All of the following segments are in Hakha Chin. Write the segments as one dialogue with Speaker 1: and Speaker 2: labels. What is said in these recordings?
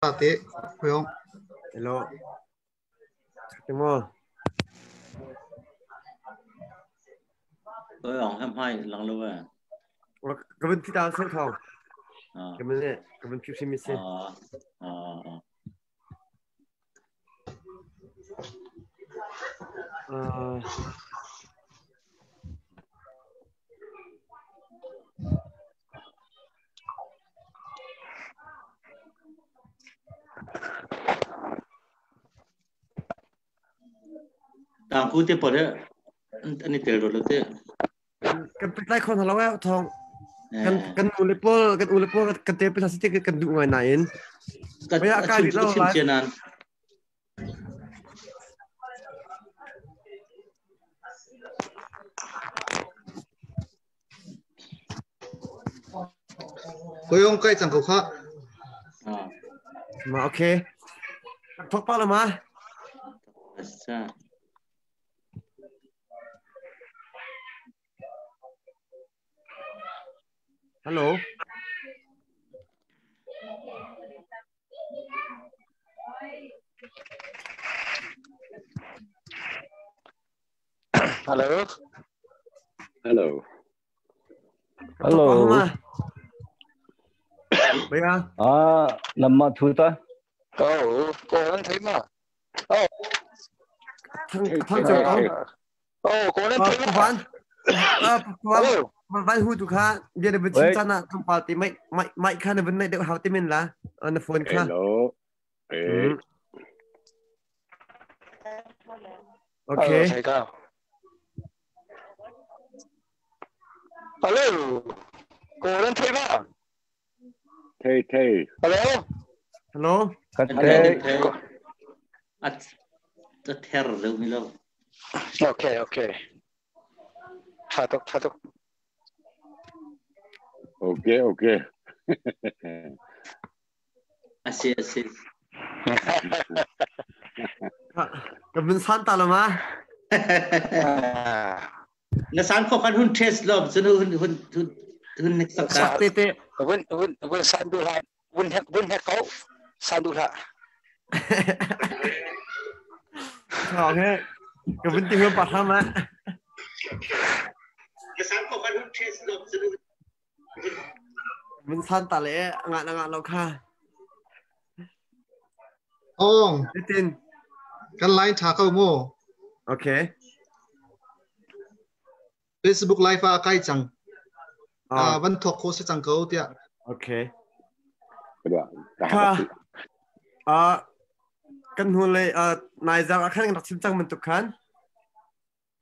Speaker 1: Te khuyong.
Speaker 2: Hello. Timo.
Speaker 3: Tôi ông hem hai lang lo à.
Speaker 2: Ka vun ti ta sel thong. Ka vun le ka vun phip mi se.
Speaker 3: Tang ku te pore ani tel ro lo te.
Speaker 2: Kan pek lai khon halo eh thong. Kan kan ule pol kan ule pol kan te pe sa kan du ngai na in.
Speaker 3: Ka kai lo lai.
Speaker 1: Koyong kai cang ko kha.
Speaker 2: Ma okay. Thok pa la ma. Hello.
Speaker 4: Hello.
Speaker 5: Hello.
Speaker 2: Hello. Bây giờ.
Speaker 5: À, nằm mà thu ta.
Speaker 4: Oh, cô đang thấy mà. Oh.
Speaker 2: Thằng thằng chồng ông.
Speaker 4: Oh, cô đang thấy mà.
Speaker 2: Van. À, van. Van hu tu kha. Dia ada bercinta nak tempat ti mai mai mai kha na benar dek hau ti min la. Na phone kha.
Speaker 5: Hello. Eh.
Speaker 2: Okay.
Speaker 4: Hello. Cô đang thấy mà.
Speaker 5: Thầy thầy.
Speaker 4: Hello.
Speaker 2: Hello.
Speaker 5: Thầy.
Speaker 3: À, thер rồi mi lo.
Speaker 4: Okay, okay. Thatok, thatok.
Speaker 5: Okay, okay.
Speaker 3: Asi, asi.
Speaker 2: Ka bin san ta lo ma.
Speaker 3: Na san ko kan hun test lo, sun hun hun hun hun nek sak ta.
Speaker 2: Te te.
Speaker 4: Vun vun vun san du la, vun hek vun hek ko. San du la.
Speaker 2: Thong he. Ka vun ti hum pa tham ma.
Speaker 3: Na san ko kan hun test lo, sun hun
Speaker 2: Vun san ta le nga na nga lo kha.
Speaker 1: Ong.
Speaker 2: Tin.
Speaker 1: Kan line tha ko mo.
Speaker 2: Okay.
Speaker 1: Facebook live a kai chang. À van thok ko se chang ko tia.
Speaker 2: Okay. Kha. À kan hu le nai zar a khan rak chim chang man tuk khan.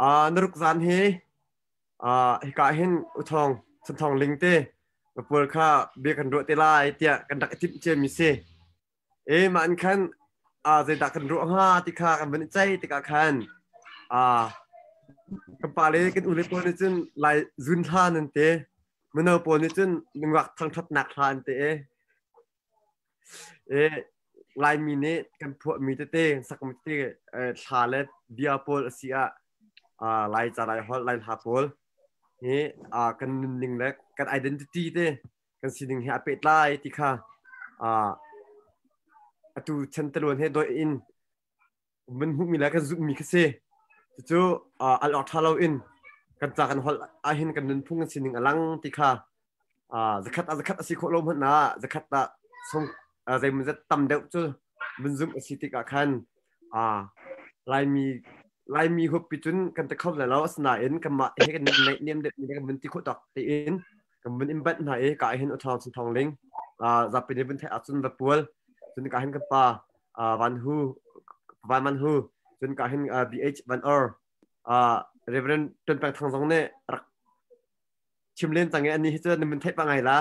Speaker 2: À naruk zan hi à hika hin uthong chunthong ling te pawl kha bia kan ruah te lai tiah kan rak i timh cia mi si. E mah in khan zeidah kan ruah hnga ti kha kan van i ceih tikah khan kan pa le kan ule pawl nih cun lai zun hla nan ti mino pawl nih cun nungak thangṭhatnak hla an ti e. E Laimi nih kan phuahmi tete sakmi tete thla le bia pawl a si ah Lai ca Lai holh Lai hla pawl hi kan nunning le kan identity te kan sining he a pehtlai ti kha atu chan taluan he doi in mun hmuhmi le kan zumhmi kha si. Cucu al awk ṭha loin kan ca kan holh ahhin kan nunphung kan sining a lang ti kha zakhat ah zakhat a si khawh lo hmanh ah zakhat ah sung zeimawzat tam deuh cu mun zumh a si tikah khan Laimi Laimi huappi cun kan ti kho lai lo asinain kanmah he kan naih niam deuh mi kan vun ti khawh tawk tein kan vun in banh hna i ka hin uthawng chin thawng ling zapi nih vun theih ahcun va pual cun ka hin kan pa Van Hu Van Man Hu cun ka hin BH Van Or Reverend Tun Peng Thang zong nih rak chim len cang i ani hi cu nan mun theih pa ngai la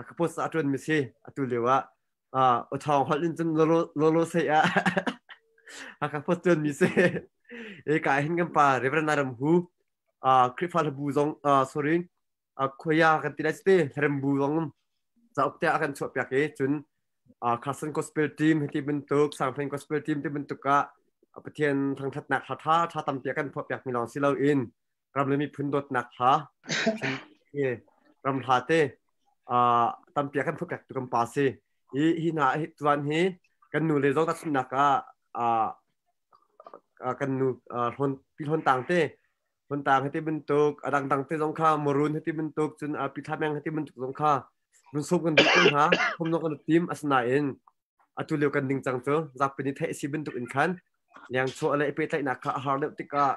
Speaker 2: ka post a tuan mi si atu lio ah uthawng holh in cun lolo sei ah ka post tuan mi si e ka hin kan pa Reverend Naram Hu Khrihfa hlabu zong sorry khuaya kan ti lai te hrembu zong cauk te a kan chuah piak i cun Carson Gospel Team hiti bantuk Sangphen Gospel Team ti bantuk ah Pathian thangthatnak hla tha tha tampi a kan phuah piak mi lawng si loin ram le miphun dawtnak hla ram hla te tampi a kan phuah piak tu kan pa si. Hi hi hna hi tuan hi kan nu le zong tahchunhnak ah kan nu hlawn pi hlawn tang te hlawn tang hiti bantuk a dangdang te zong kha marun hiti bantuk cun pi thla meng hiti bantuk zong kha run sawm kan duh ko hna thom zong kan tim asinain atu lio kan ding cang cu zapi nih theih si bantuk in khan liang chuah le i pehtlaihnak kha a har deuh tikah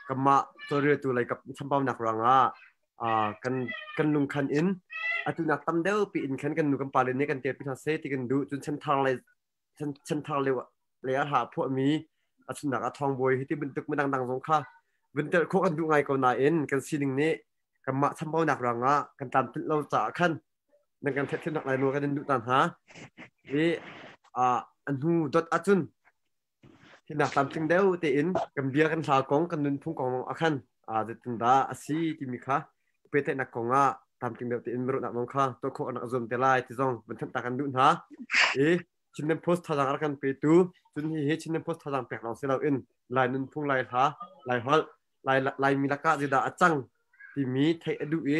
Speaker 2: kanmah tawlreltu lei kap chambaunak ruangah kan kan lungkhan in atu nak tam deuh pi in khan kan nu kan pa le nih kan telpi hna seh ti kan duh. Cun chanthar le chanthar le le a hla phuahmi a chunnak a thawng bawi hi ti bantuk midang dang zong kha vun telh khawh kan duh ngai ko nain kan sining nih kanmah chambaunak ruangah kan tlamtlinh lo caah khan nan kan theihthiamnak lai nawl kan in duh ta hna. I a hnu dot ahcun hinak tlamtling deuh tein kan bia kan hla kong kan nunphung kong ah khan zeitindah a si timi kha pehtlaihnak kong ah tlamtling deuh tein ruahnak zong kha tuah khawh an rak zuam te lai ti zong van thanh ta kan duh hna. I Chinland Post thazaang rak kan petu cun hihi Chinland Post thazaang pek lawng si loin Lai nunphung, Lai hla, Lai holh, Lai Laimi lakah zeidah a cang timi theih a duh i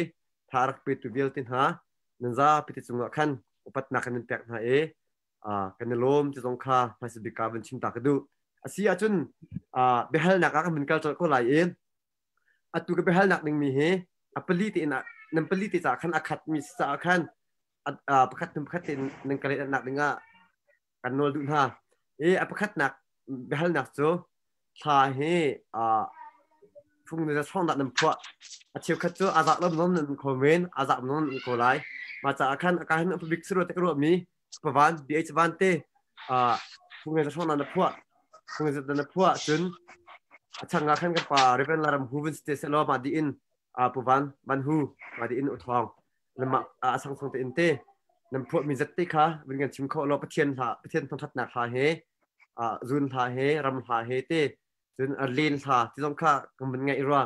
Speaker 2: tha a rak petu vialte hna nan zapi te cungah khan upatnak kan in pek hna i kan i lawm ti zong kha hmaisa bik ah van chim ta ka duh. A si ahcun biahalnak ah kan vun kal colh ko lai i atu ka biahalnak dingmi hi a pali tein nan pali te caah khan a khatmi si caah khan pakhat hnu pakhat tein nan ka lehnak dingah kan nawl duh hna. I a pakhatnak biahalnak cu thla hi fung ne song dah nan phuah? A cheukhat cu azak lom nom nan kho men, azak nom nan ko lai. Ma caah khan aka hin bik siro te ka ruah mi pavan BH van te fung ne song na phuah, fung ne na phuah cun a changa khan ka pa Reverend Laram Hu vun ste selo ma di in puvan van hu ma di in uthong nama a sang sang te in te nan phuah mi zat te kha vun kan chim kho lo. Pathian hla, Pathian thangthatnak hla he, zun hla he, ram hla he te, cun len hla ti zong kha kan vun ngaih rua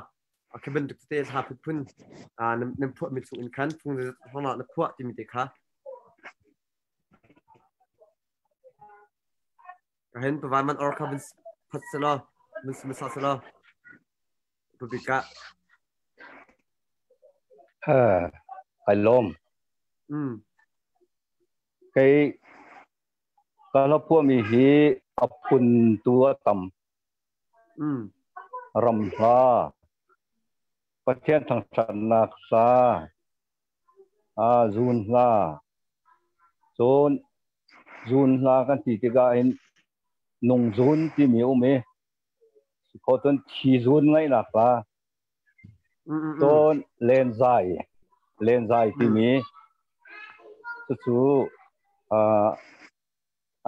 Speaker 2: khi bantuk te hla phunphun nan phuah mi chung in khan phung hong na phuah timi te kha ka hen pavan man or kha vun phat selo vun sima selo pabika.
Speaker 6: Kai lawm. Kei ka la phuahmi hi a phun tu a tam. Ram hla, Pathian thangṭhatnak hla, zun hla, cun zun hla kan ti tikah hin nung zun timi um i cun thi zun ngaihnak hla, cun lenzai, lenzai timi cucu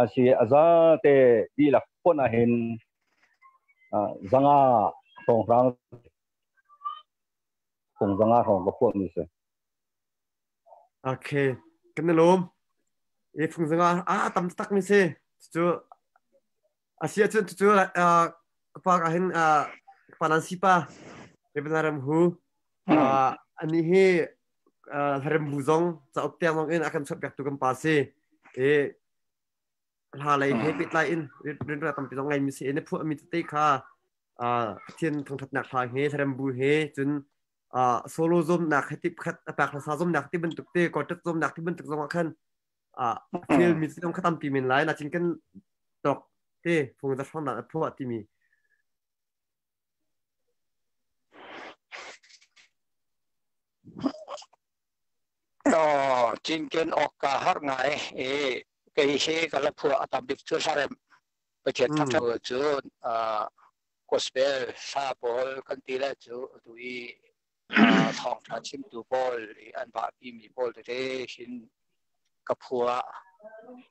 Speaker 6: a si. A zate dihlak fonh ahhin 500 hrawnghrang, phung 500 hrawng ka phuahmi si.
Speaker 2: Okay, kan i lawm. E phung 500 a tam tak mi si. Cu a si ahcun cucu ka pa ka hin ka pa nan si pa Rebanaram hu ani hi hlarem bu zong cauk tiang zong in a kan chuah piaktu kan pa si e hla lei he pehtlai in rinra tampi zong ngai mi si ne phuah mi tete kha Pathian thangthatnak hla he hlarem bu he cun solo zomnak he ti khat a pak hla zomnak ti bantuk te quartet zomnak ti bantuk zong ah khan feel mi zong kha tampi men lai na cin kan tok te phung za hrang nak a phuah timi.
Speaker 4: Oh, cinken ok ka har ngai e kei he ka la phua atam bik chu hlarem Pathian thangthat cu gospel hla pawl kan ti le cu tu i thawngtha chimtu pawl i an vahpi mi pawl tete hin ka phuah.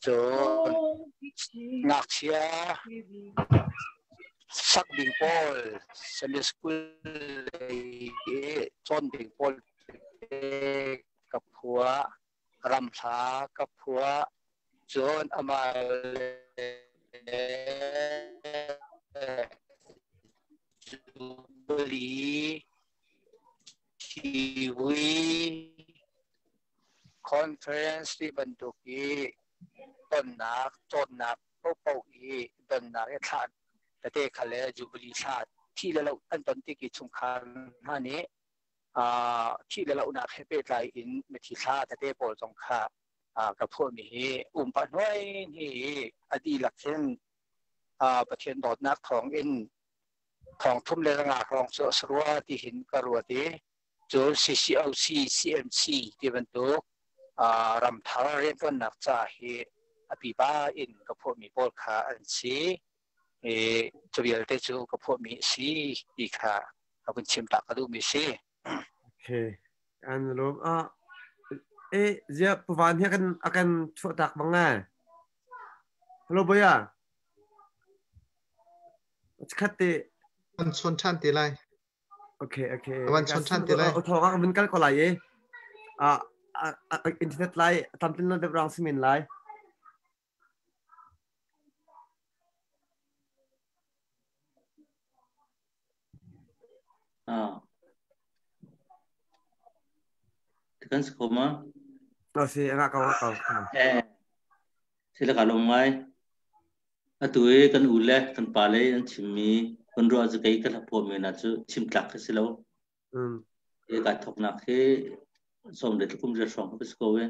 Speaker 4: Cun ngakchia sak ding pawl, Sunday school lei i cawn ding pawl ka phuah, ram hla ka phuah. Cun amah le Jubilee Civui Conference ti bantuk i tonnak cawnnak paohpaoh i donnak i thlah tete kha le Jubilee thla thi le lo an ton tik i chungkhar hna nih thi le lohnak he pehtlai in mithi thla tete pawl zong kha. Ka phuahmi hi umpa hnuai hi a dihlak hin Pathian dawtnak thawng in thong thum le nga hrawng cu a si rua ti hin ka ruat i cun CCOC, CMC ti bantuk ramthar rianṭuannak ca hi a pipa in ka phuahmi pawl kha an si. I cu vialte cu ka phuahmi a si ti kha ka vun chim ta ka duhmi si.
Speaker 2: Okay. An lawm. Ah, eh, zia pavan hi akan akan chuah tak bang eh. Hello boya. Khat te.
Speaker 1: An chon than te lai.
Speaker 2: Okay, okay.
Speaker 1: Awan chon than te lai.
Speaker 2: O thong ah mun kal ko lai e. Ah, internet lai tamtin na dep rang simin lai.
Speaker 3: Ah. Kan si ko ma?
Speaker 2: Oh, si, nga ko, nga ko.
Speaker 3: Eh, sila ka lom ngai. Atu i kan u le kan pa le an chimmi kan ruah cu kei ka hlaphuah mi na cu chim tlak khi si lo. E ka thoknak hi som le kum riat hrawng ka si ko e.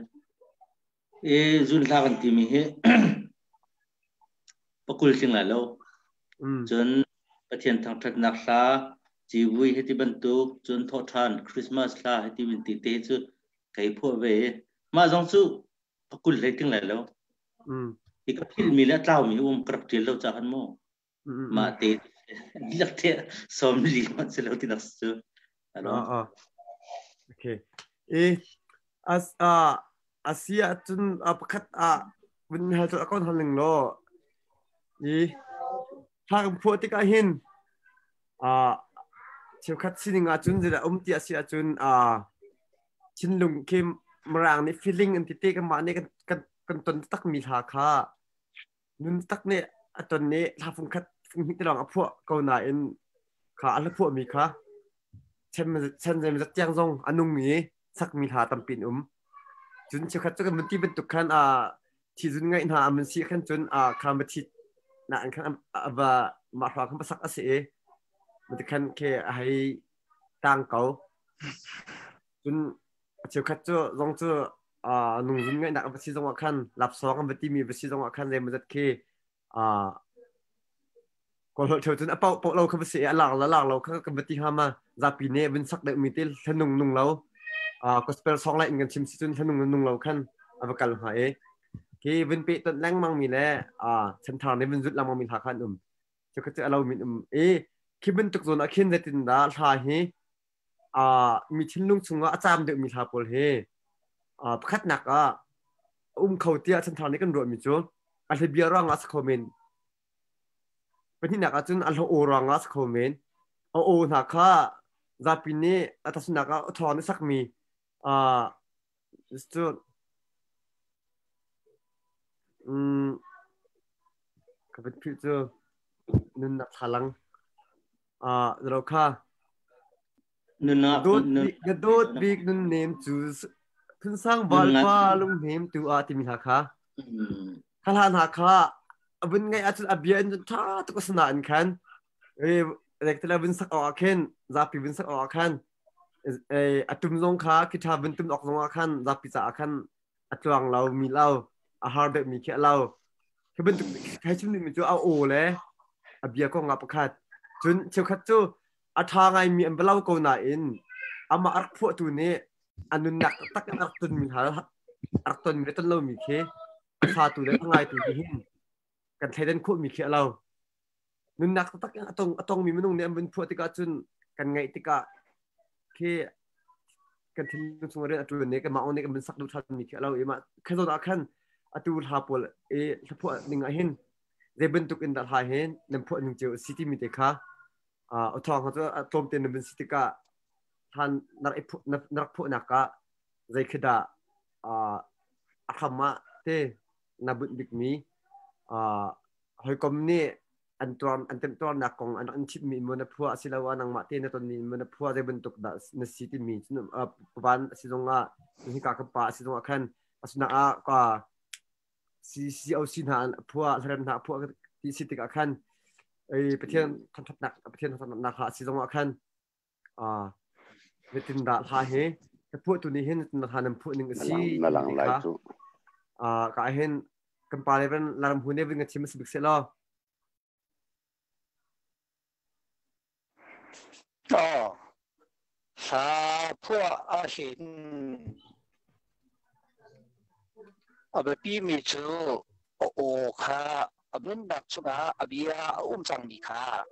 Speaker 3: E zun hla kan timi hi pakul tling lai lo. Cun Pathian thangṭhatnak hla, civui hiti bantuk, cun thawhṭhan Christmas hla hiti min ti te cu kei phuah ve i mah zong cu pakul hlei tling lai lo. Hi ka philhmi le a tlaumi um ka rak ṭial lo ca khan mu. Mah te lak te 40 hmanh si lo ti nak cu.
Speaker 2: Alo. Okay. E as a asia cun pakhat a vun hal cu akon hal ning law i thla kan phuah tikah hin a cheukhat sining ahcun zeidah um ti a si ahcun a thinlung khi mirang nih feeling an ti te kan mah nih kan kan kan ton tak mi hla kha Nun tak nih a ton i hla fungkhat funghnih te lawng a phuah ko nain kha a hla phuahmi kha chan zeimawzat tiang zong a nung i sakmi hla tampi an um. Cun cheukhat cu kan vun ti bantuk khan a thizun ngaih hna an si khan cun a kha ma thi na an khan a va mah hra khan pasak a si i mati khan khi a hei tang ko. Cun A cheukhat cu zong cu nungzun ngaihnak a va si zongah khan lapsawng an va timi va si zongah khan zeimawzat khi kawlholh ṭheo cun a paoh paoh lo kha va si i a lak le lak lo kha kan va ti hnga ma zapi nih vun sak deuhmi te hlanung nung lo gospel song lai in kan chim si cun hlanung nung lo khan a va kal hnga i khi vun peh tonh lengmang mi le chanthar nih vun zulh lengmang mi hla kha an um cu cu a lo min um i khi bantuk zawn ah khin zeitin dah hla hi mi thinlung chungah a caam deuhmi hla pawl hi pakhatnak ah a um kho tiah chanthar nih kan ruahmi cu a hlabia ruangah a si kho men. Pahnihnak ah cun a hla aw ruangah a si kho men. A aw hna kha zapi nih a tahchunhnak ah a thawng nih sakmi cu ka van philh cu nunnak thlalang lo kha
Speaker 3: Nunnak
Speaker 2: na dawt bik nun nem cu phunsang valpa lunghnem tu ah timi hla kha kha hla hna kha a vun ngaih ahcun a bia in ṭha tuk a si nain khan rekte vun sak awk ah khin zapi vun sak awk ah khan a tum zong kha khi ṭha vun tum awk zong ah khan zapi caah khan a tluang lo mi lo a har deuh mi khi a lo khi bantuk hei chim mi cu a aw le a bia kong ah pakhat cun cheukhat cu a ṭha ngai mi an va lo ko nain amah a rak phuahtu nih a nunnak taktak in a rak ton mi hna a rak ton mi le ton lo mi khi a satu le a ngaitu nih hin kan thleidan khawh mi khi a lo nunnak taktak in a tong mi minung nih an vun phuah tikah cun kan ngaih tikah khi kan thinlung chung rian a ṭuan nih kanmah nih kan vun sak duh ṭhan mi khi a lo i mah kha zawn ah khan atu hla pawl i hla phuah ning ah hin zei bantuk in dah hla hin nan phuah ning cio a si timi te kha a thawng cu a tlawmte na vun si tikah hlan na rak phuahnak ah zei khi dah a hram ah te na bunh bikmi hawikom nih an tuar an temtuarnak kong an an chimmi maw na phuah asiloah nangmah te na tonmi maw na phuah zei bantuk dah na si timi van a si zongah hika ka pa a si zongah khan asuna ah ka CCOC hna an phuah hlarem hna phuah ti si tikah khan ei Pathian thangthatnak Pathian thangthatnak hla a si zongah khan zeitin dah hla hi ka phuahtu nih hin hla nan phuah ning a si
Speaker 5: na lang lai cu.
Speaker 2: Ka hin kan pa le van laram hu ne vin ka chim si bik se law.
Speaker 4: Oh, sa phua a hin a biapi mi cu a aw kha a nunnak chungah a bia a um cangmi kha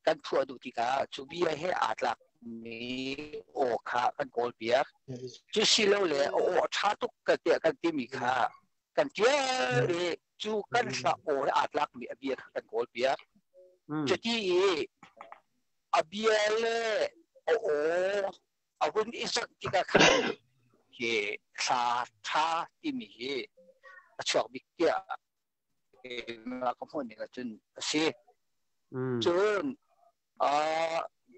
Speaker 4: kan phuah duh tikah cu bia he aa tlakmi aw kha kan kawlpiak. Cu si lo le a aw a ṭha tuk ka tiah kan timi kha kan ṭial i cu kan hla aw he aa tlakmi a bia kha kan kawlpiak. Cuti i a bia le a aw a hun i zonh tikah khan hi thla ṭha timi hi a chuak bik tiah keimah ka hmuh ning ahcun a si. Cun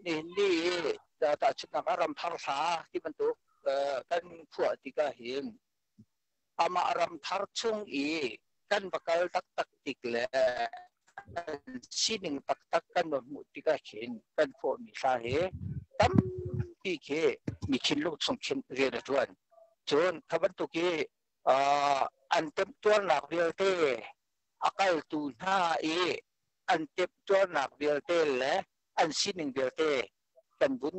Speaker 4: nihin ni tahchunhnak ah ramthar hla ti bantuk kan phuah tikah hin amah ramthar chung i kan va kal taktak tik le sining taktak kan va hmuh tikah khin kan phuahmi hla hi tampi khi mi thinlung chung khin rian a ṭuan. Cun kha bantuk i an temtuarnak vialte a kaltu hna i an temtuarnak vialte le an sining vialte kan vun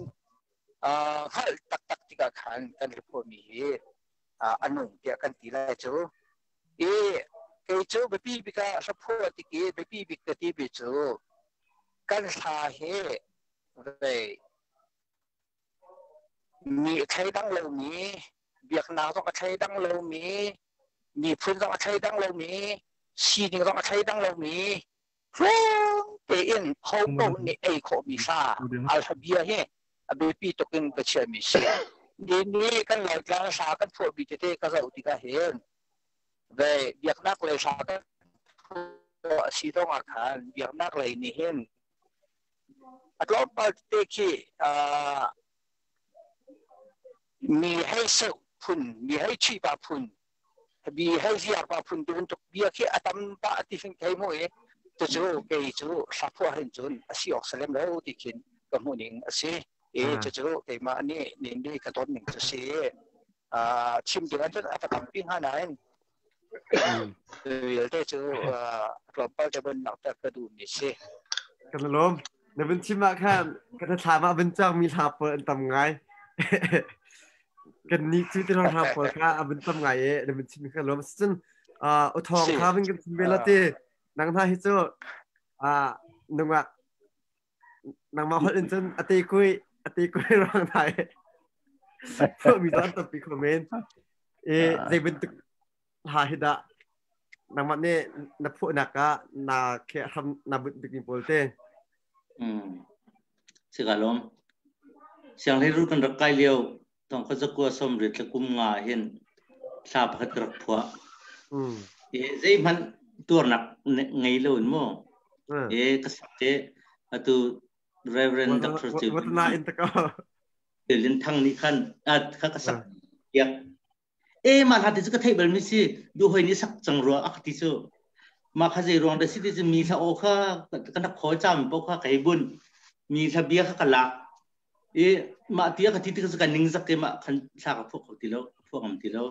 Speaker 4: hngalh taktak tikah khan kan report-mi hi a nung tiah kan ti lai cu. I kei cu biapi bik ah hlaphuah tik i biapi bik ka ti mi cu kan hla hi vei mi a thleidang lomi biaknak zong a thleidang lomi miphun zong a thleidang lomi sining zong a thleidang lomi tluang tein hopaoh nih ei khawhmi hla alphabia hi a biapi tuk in ka chiahmi si. Ni nih kan Laitlang hla kan phuahmi tete ka zoh tikah hin ve biaknak lei hla kan phuah a si zong ah khan biaknak lei nih hin a tlawmpal tete khi mi hei seu phun mi hei ṭhi pa phun bi hei ziar pa phun ti bantuk bia khi a tam pah ti hin thei mu i cucu kei cu hla phuah hin cun a si awk salem lo ti khin ka hmuh ning a si i cucu keimah nih nin nih ka ton ning cu si. Chim ding ahcun a tampi hnga nain vialte cu tlawmpal te bon nak ka duh mi si.
Speaker 2: Kan lawm. Na vun chim ah khan kan thla ma vun cang mi hla pawl an tam ngai. Kan nih cu ti hla pawl kha a vun tam ngai e na vun chim kha lawm. Cun u thong kha vun kan chim ve la ti nang hna hi cu nungak nangmah holh in cun a te kui a te kui rang thai mi zan tampi kho men e zei bantuk hla hi dah nangmah nih na phuahnak ah na khe hram na bunh bik mi pawl te?
Speaker 3: Sika lom siang hlei ru kan rak kai lio tong kha zakua som rit le kum nga hin thla pakhat ka rak phuah. E zeihmanh tuarnak ngei lo in mu e ka sak te atu Reverend Dr. Lin Thang nih khan kha ka sak piak. E ma hla ti cu ka theih bal mi si du hoi ni sak cang rua ak ti cu ma kha zei ruang da si ti cu mi hla o kha kan rak khawi cham po kha kai bun mi hla bia kha ka lak i mah tia ka ti ti ka ning zak ke ma khan thla ka phuak kho ti lo phuak ngam ti lo.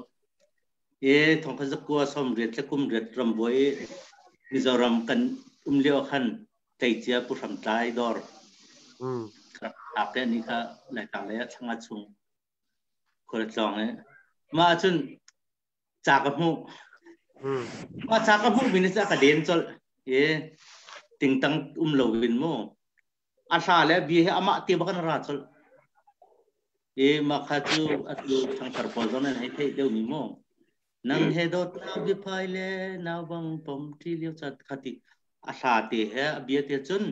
Speaker 3: E thong kha zakua som riat le kum riat rambuai Mizoram kan um lio khan tleicia pu hram tlai dor rak te ni kha lai tang le thanga chung khual tlawng e ma cun ca ka hmuh ma ca ka hmuh mi ni ca ka den chol e tingtang um lo in mu a hla le bia hi amah te bak an ra chol e ma kha cu atu thangthar pawl zong nan hei theih deuh mi mu nang he dawt nau biaphai le nau bang pom ṭi lio chat khati a hla te he a bia te cun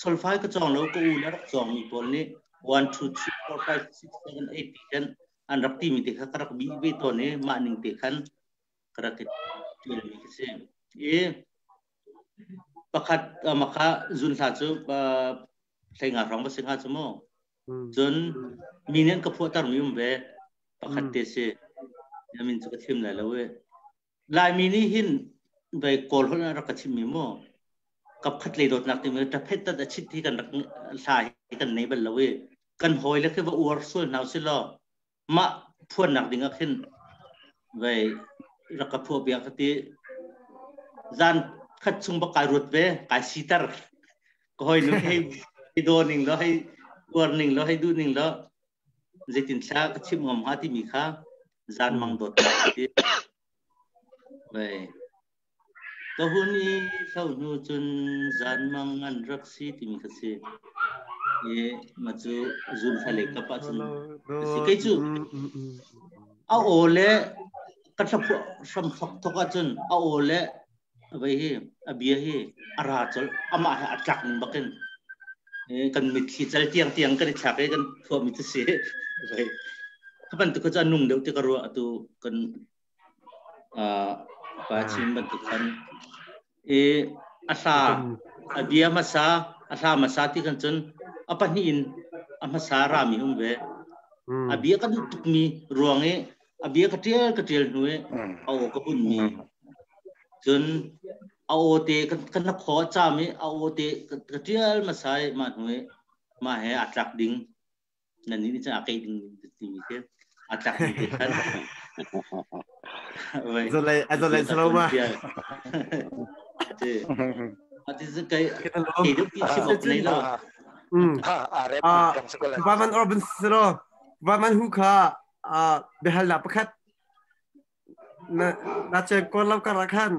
Speaker 3: solfai ka cawng lo ka u le rak cawng mi pawl nih 1 2 3 4 5 6 7 8 ti khan an rak ti mi te kha ka rak bi ve tawn i mah ning te khan ka rak i ṭial mi ka si. I pakhat maka zun hla cu hlei nga hrawng va si hnga cu mu. Cun mi nih an ka phuahter mi um ve pakhat te si min cu ka thim lai lo i Laimi nih hin vai Kawl holh rak ka chim mi mu kap khat lei dawtnak timi ṭaphet tat a chit hi kan rak hla hi kan nei bal lo i kan hawi le khi va uar sual hna si law mah phuannak ding ah khin vai Rak ka phuah piak ka ti. Zan khat chung bak kai ruat ve, kai siter. Ka hoi nu hei do ning lo, hei uar ning lo, hei duh ning lo, zeitin thla ka chim ngam hnga timi kha zan mang dawt ti. Wei. Ka hun i hlo hnu cun zan mang an rak si timi kha si. I ma cu zun thla kap ah cun si. Kei cu a aw le ka thla hram thok thok ahcun a aw le vei hi a bia hi a ra colh, amah he a tlak ning bakin kan mitthli cal tiang tiang kan i thlak i kan phuahmi cu si. Vei kha bantuk kha cu a nung deuh ti ka ruah. Atu kan pa chim bantuk khan i a hla a bia hmasa, a hla hmasa ti kan cun a pahnih in a hmasa rami um ve. A bia ka duh tukmi ruang i a bia ka tial ka tial hnu i a aw ka bunmi, cun a aw te kan na khaw cham i a aw te ka tial hmasa i mah hnu i mah he aa tlak ding nan nih cun a kei ding timi khi aa tlak ding te khan.
Speaker 2: Zolei azolei saloma.
Speaker 3: Ati kai kei deuh ti chim awk nei lo.
Speaker 2: Vaman urban silo vaman hu kha behal na pakhat na na chen kon lo ka rakhan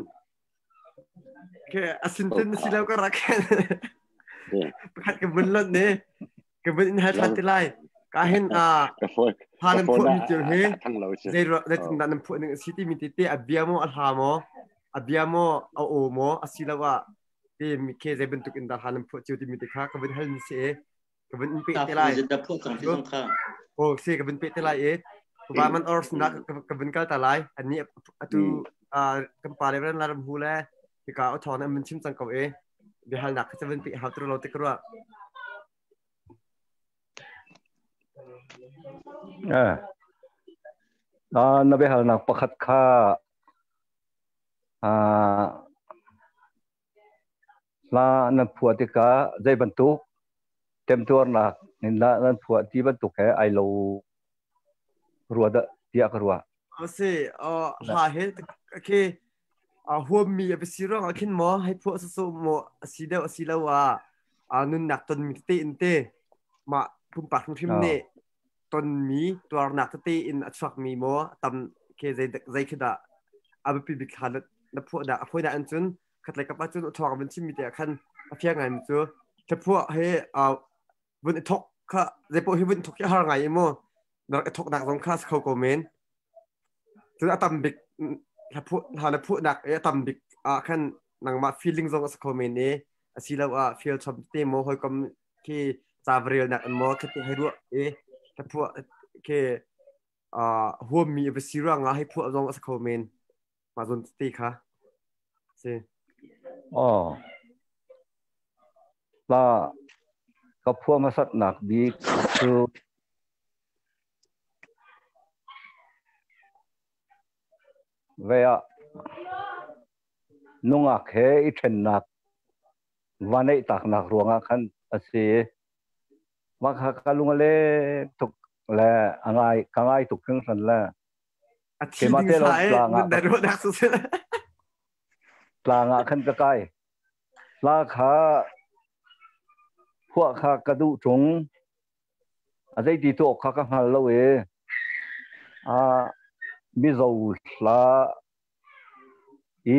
Speaker 2: ke asin tin si lo ka rakhan pakhat ka bun lot ne ka bun in hal than ti lai ka hin a ha nan phuah mi cio hi zei ro zei tin dah nan phuah ning si ti mi te te a bia mo a hla mo a bia mo a o mo a si lo ah te mi ke zei bantuk in dah ha nan phuah cio ti mi te kha ka vun hal mi si e ka vun in pe te lai. O si ka vun pe te lai e va man or na ka vun kal ta lai ani atu kan pa le ran la ram hu le hika o thong na mun chim cang ko e bihal nak ka vun pe hau tru lo te ka ruah.
Speaker 6: Na biahal nak pakhat kha hla nan phuah tikah zei bantuk temtuarnak in dah nan phuah ti bantuk he ai lo rua dah tiah ka ruah.
Speaker 2: Si, hla he khi huammi a si ruang ah khin maw hei phuah sawsawh maw a si deuh, a si lo ah nunnak tonmi tete in te mah pumpak hrimhrim nih tonmi tuarnak tete in a chuakmi maw tam ke zei zei khi dah a biapi bik hla na phuah dah a phuah dah an cun khatlei kap ah cun thawng van chimmi te ah khan a fiang ngai mi cu thaphuah he vun i thok kha zeipoh hi vun thok hi har ngai i mu nak i thok nak zong kha kho ko men. Cun a tam bik hla na phuah nak i a tam bik ah khan nangmah feeling zong a si kho men i asiloah feel chom te maw hawikom khi ca va rel nak in maw khi hei ruah i hla phuah khi huammi a va si ruangah hei phuah zong a si kho men, mah zawn te kha si.
Speaker 6: Oh. La ka phuah hmasatnak bik cu ve ah nungak he i ṭhennak va neih taknak ruangah khan a si. Mah kha ka lung a leng tuk le a ngai ka ngai tuk hringhran le
Speaker 2: a thi ding sa e nan ruahnak su si.
Speaker 6: Tlang ah khan ka kai. Hla kha phuah kha ka duh ṭung. A zeiti tuah kha ka hngal lo i a Mizo hla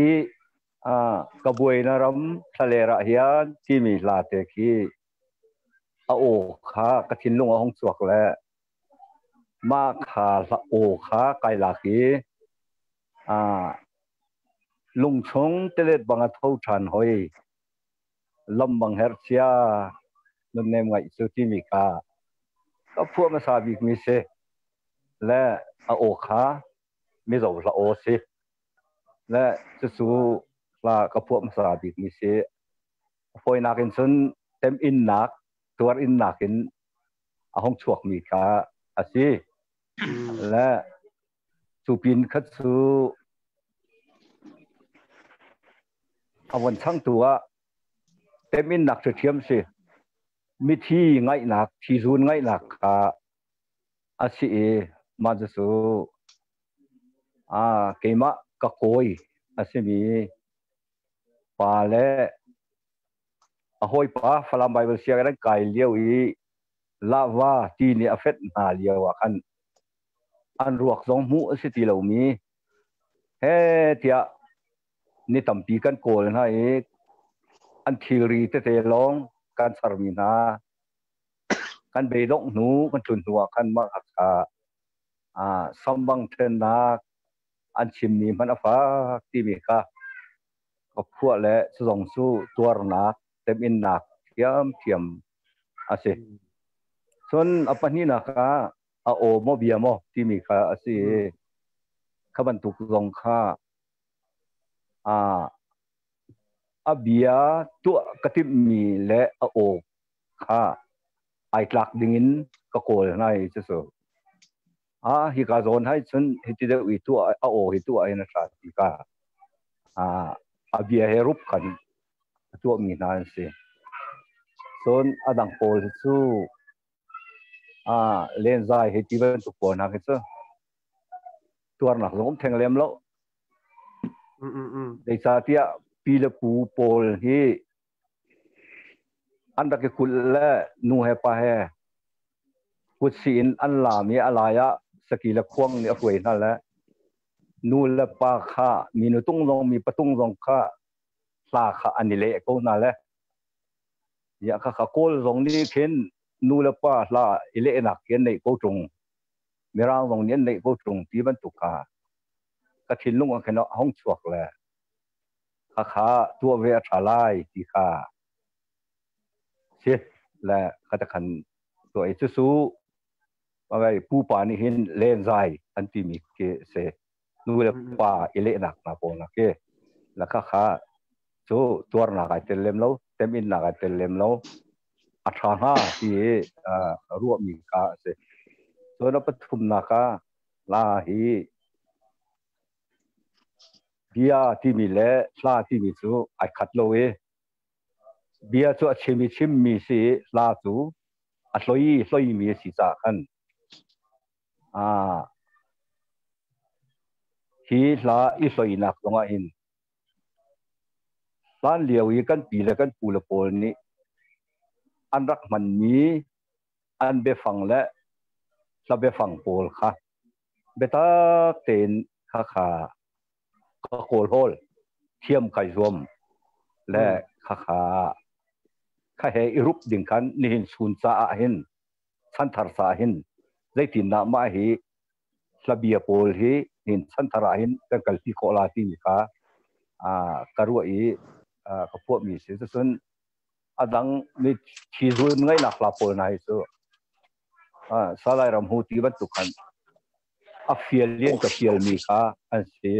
Speaker 6: i ka buaina ram thlaler ah hian timi hla te khi a aw kha ka thinlung a hung chuak le mah kha hla aw kha kai lak i lungchung telet bang a tho ṭhan hoi lam bang her cia nunnem ngaih cu timi kha ka phuah hmasa bik mi si le a aw kha Mizo hla aw si le cucu hla ka phuah hmasa bik mi si. Fawinak in cun temhinnak tuar innak in a hung chuak mi kha a si le cu pin kha cu a von changtu ah teminnak cu ṭhiam si. Mithi ngaihnak, thizun ngaihnak kha a si i mah cucu keimah Ka kawi a simi pa le a hawipa Falam Bible sianginn an kai lio i lahva ti nih a fenh hna lio ah khan an ruak zong hmuh a si ti lomi he tiah ni tampi kan kawl hna i an thilri tete lawng kan charmi hna kan beidongh hnu kan tlun hnu ah khan mah kha sambang ṭhennak an chimmi hmanh a fak timi kha ka phuah le cu zong cu tuarnak teminnak thiamthiam a si. Cun a pahnihnak ah a aw maw bia maw timi kha a si i kha bantuk zong kha a bia tuah ka timhmi le a aw kha ai tlak dingin ka kawl hna i cucu a hika zawn hai cun hiti deuh i tuah a aw hi tuah in a ṭha ti ka a bia he rup khan a tuahmi hna an si. Cun a dang pawl hi cu a lenzai hi ti bantuk pawl hna khi cu tuarnak zong um theng lem lo. Zeicahtiah pi le pu pawl hi an rak i kulh le nu he pa he kutsi in an laam i a lai ah saki le khuang nih a hruai hna le nu le pa kha mi nutung zong mi patung zong kha hla kha an i leh ko hna le ya kha kha kawl zong nih khin nu le pa hla i lehnak khi an neih ko ṭung mirang zong nih an neih ko ṭung ti bantuk kha ka thinlung ah khin a hong chuak le khakha tuah ve a ṭha lai ti kha si le kha khan tuah i cucu pupa nih hin lenzai an timi khi si nu le pa i lehnak hna pawl na khi la kha kha cu tuarnak ai tel lem lo teminnak ai tel lem lo a ṭha hnga ti ruahmi kha a si. Cun a pathumnak ah la hi Bia timi le hla timi cu ai khat lo i bia cu a chim i chimmi si i hla cu a hloi i hloimi a si caah khan hi hla i hloinak zongah hin hlan lio i kan pi le kan pu le pawl nih an rak hmanmi an biafang le hla biafang pawl kha biatak tein khakha ka kawlhawl thiam kai zuam le khakha kha he i rup ding khan nihin chun caah hin chanthar caah hin zeitindah mah hi hlabia pawl hi nihin chanthar ah hin kan kalpi khawh la timi kha ka ruah i ka phuahmi si. Cucun a dang mi thi zun ngaihnak hla pawl hna hi cu Salai Ram Hu ti bantuk khan a fial in ka fial mi kha an si.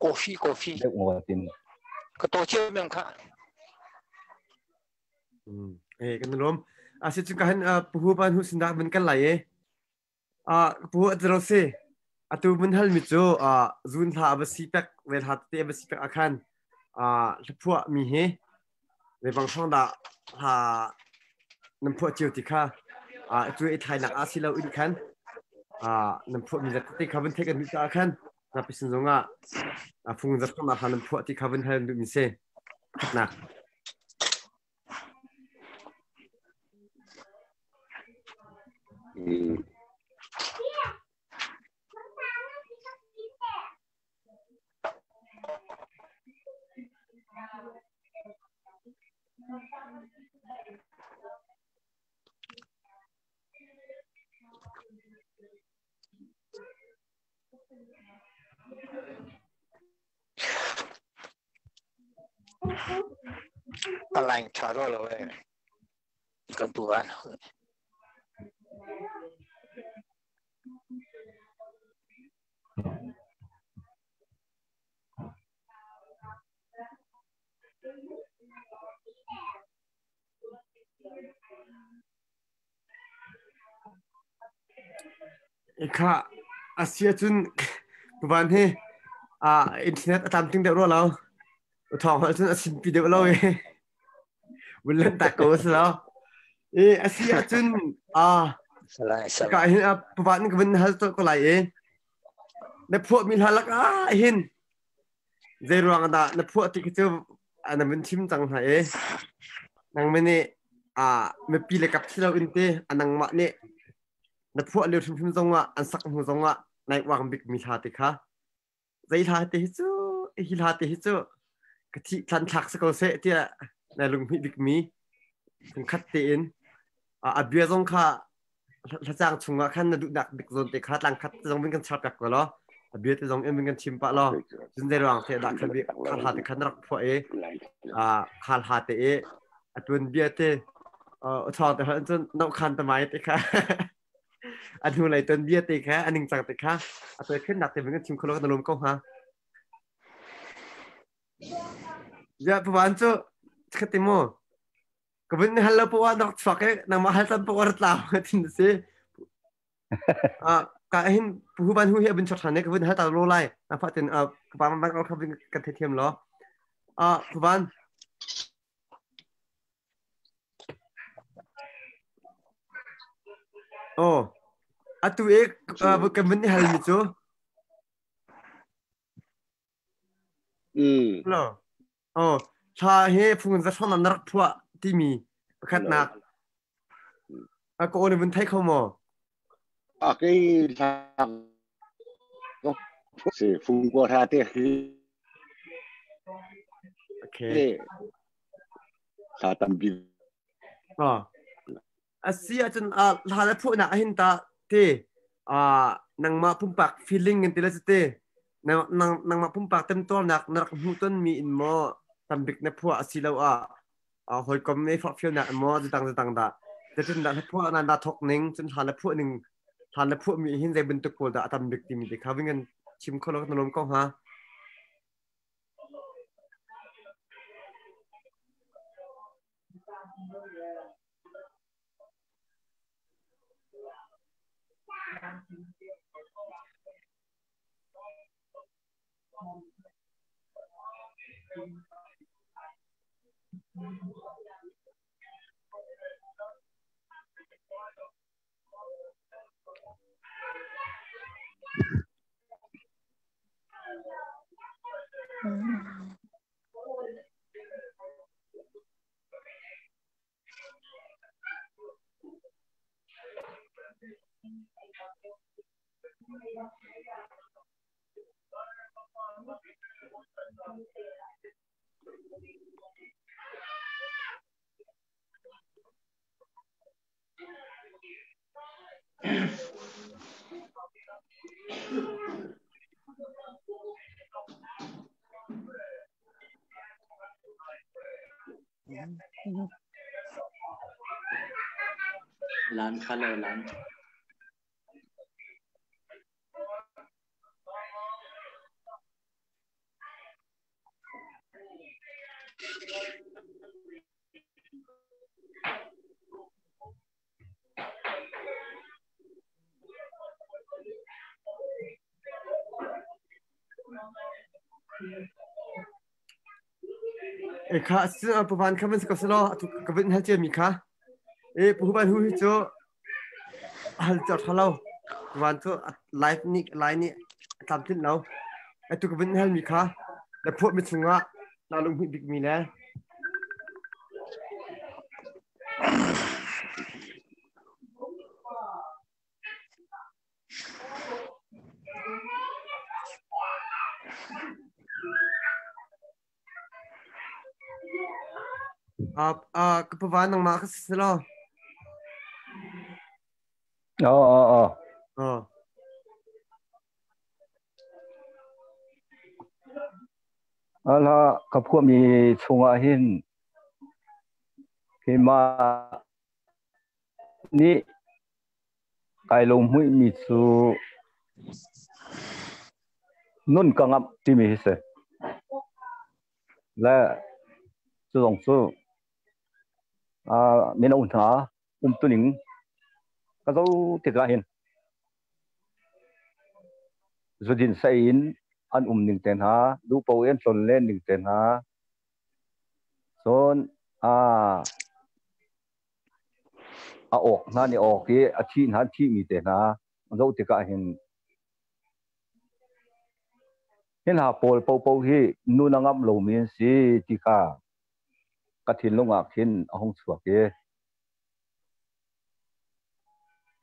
Speaker 4: Coffee coffee.
Speaker 6: Deuh ngawt in.
Speaker 4: Ka to cio meng kha.
Speaker 2: Eh kan lom. A si chu ka han pu ban hu sindak man kan lai e. A pu atro se. Atu mun hal mi chu zun hla ba si pek vel hat te ba si pek akhan a hlaphua mi he le bang hrong dah hla nan phuah cio ti kha cu i thlainak a si lo in khan nan phuah mi zat te kha vun theih kan duh caah khan zapi sin zongah fung zat hrong hla nan phuah ti kha vun hal duh mi si khatnak.
Speaker 4: A line ṭha rua lo ee. Kan pu an.
Speaker 2: Kha a si ahcun tuban hi internet a tlamtling deuh rua lo. Thawng ahcun a sinpi deuh lo i vun tak ko si lo. I a si ahcun ka hin pavan ka vun hal ko lai i na phuah mi hla lak ah hin. Zei ruang dah na phuah ti khi cu na vun chim cang hna i nangmah nih mipi le kap si loin te a nangmah nih na phuah lio hrimhrim zongah an sak hnu zongah nai uang bikmi hla te kha zei hla te hi cu hi hla te hi cu ka thih thlan thlak si ko seh tiah na lunghmuih bikmi phungkhat tein a bia zong kha hlacang chungah khan na duhnak bik zawn te kha tlangkhat zong vin kan char piak ko law a bia te zong in vin kan chim pah law cun zei ruang te dah khan kha hla te khan rak phuah i kha hla te i a tuan bia te thawng te hlan cun no khan te mai te kha a hnu lei tuan bia te kha a ningcang te kha a toi khen nak te vin kan chim kholo kan lum ko ha ya pawan cu khati mu Ka vun hal lo poah nak chuak i nangmah hal tan poah rat lau tin si. Ah ka hin pu ban hu hi abin chot than ka vun hal ta lo lai. Na fa tin ka pa man ka vun kan the thiam lo. Ah pu ban Oh atu e kan vun hal mi cu Lo. Oh, thla hi phung za hrawng na rak phuah timi pakhatnak. A ka aw vun thei kho maw?
Speaker 5: A kei hla si phung ko tha te khi.
Speaker 2: Okay.
Speaker 5: Thla tampi.
Speaker 2: Oh. A si ahcun hla na phuahnak ahhin ta te nangmah pumpak feeling in ti le te nangmah pumpak temtuarnak na rak hmuh tonmi in maw tambik na phuah asiloah hawikom nih forhfialnak in maw zitang zitang dah zeitin dah hla phuah na na thawk ning cun hla na phuah ning hla na phuahmi hin zei bantuk pawl dah a tam bik timi te kha ving in chim kho lo na lawm ko hnga.
Speaker 3: Lan kha lo lan.
Speaker 2: E kha pavan kha man si ko selaw atu ka vin hal cia mi kha e puban hu hi cu hal cer tha lo pavan cu live nih lai nih tlamtlinh lo atu ka vin hal mi kha na phuah mi chungah na lunghmuih bik mi le Ka pava nangmah ka si law.
Speaker 6: Oh, oh, oh.
Speaker 2: Oh.
Speaker 6: Ala ka phuahmi chungah hin keimah nih kai lo hmuihmi cu nun ka ngamh timi hi si. Le cu zong cu mino hna umtuning ka zo tikah hin zudin sei in an um ning te hna, duhpo in tlon len ning te hna, cun a awk hna nih awk i a thih hna thihmi te hna zoh tikah hin Hi hna pawl paohpaoh hi nun a ngamh lomi an si ti kha ka thinlung ah khin a hung chuak i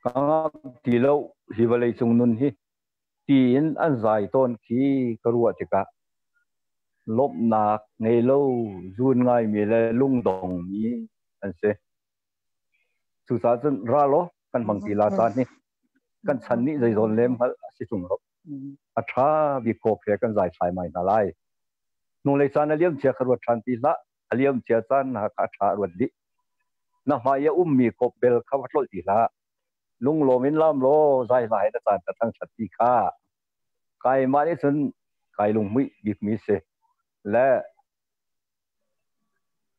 Speaker 6: ka ngamh ti lo hi vawlei cung nun hi tiin an zai tawn khi ka ruah tikah lawmhnak ngei lo zuun ngaimi le lungdongmi an si. Cucaah cun ra law kan hmang ti la caan hi kan chan nih zeizawn lem hngalh a si ṭung lo. A ṭha bik kawp he kan zai thlaimai hna lai. Hnulei caan a liam cia kha ruat ṭhan ti hlah. A liam cia caan hna kha a ṭha a ruat dih. Na hmai i a ummi kawp bel kha va tlolh ti hlah. Lunglawm in lam law zai hla he na caan ka thangṭhat ti kha keimah nih cun kai lunghmuih bikmi si. Le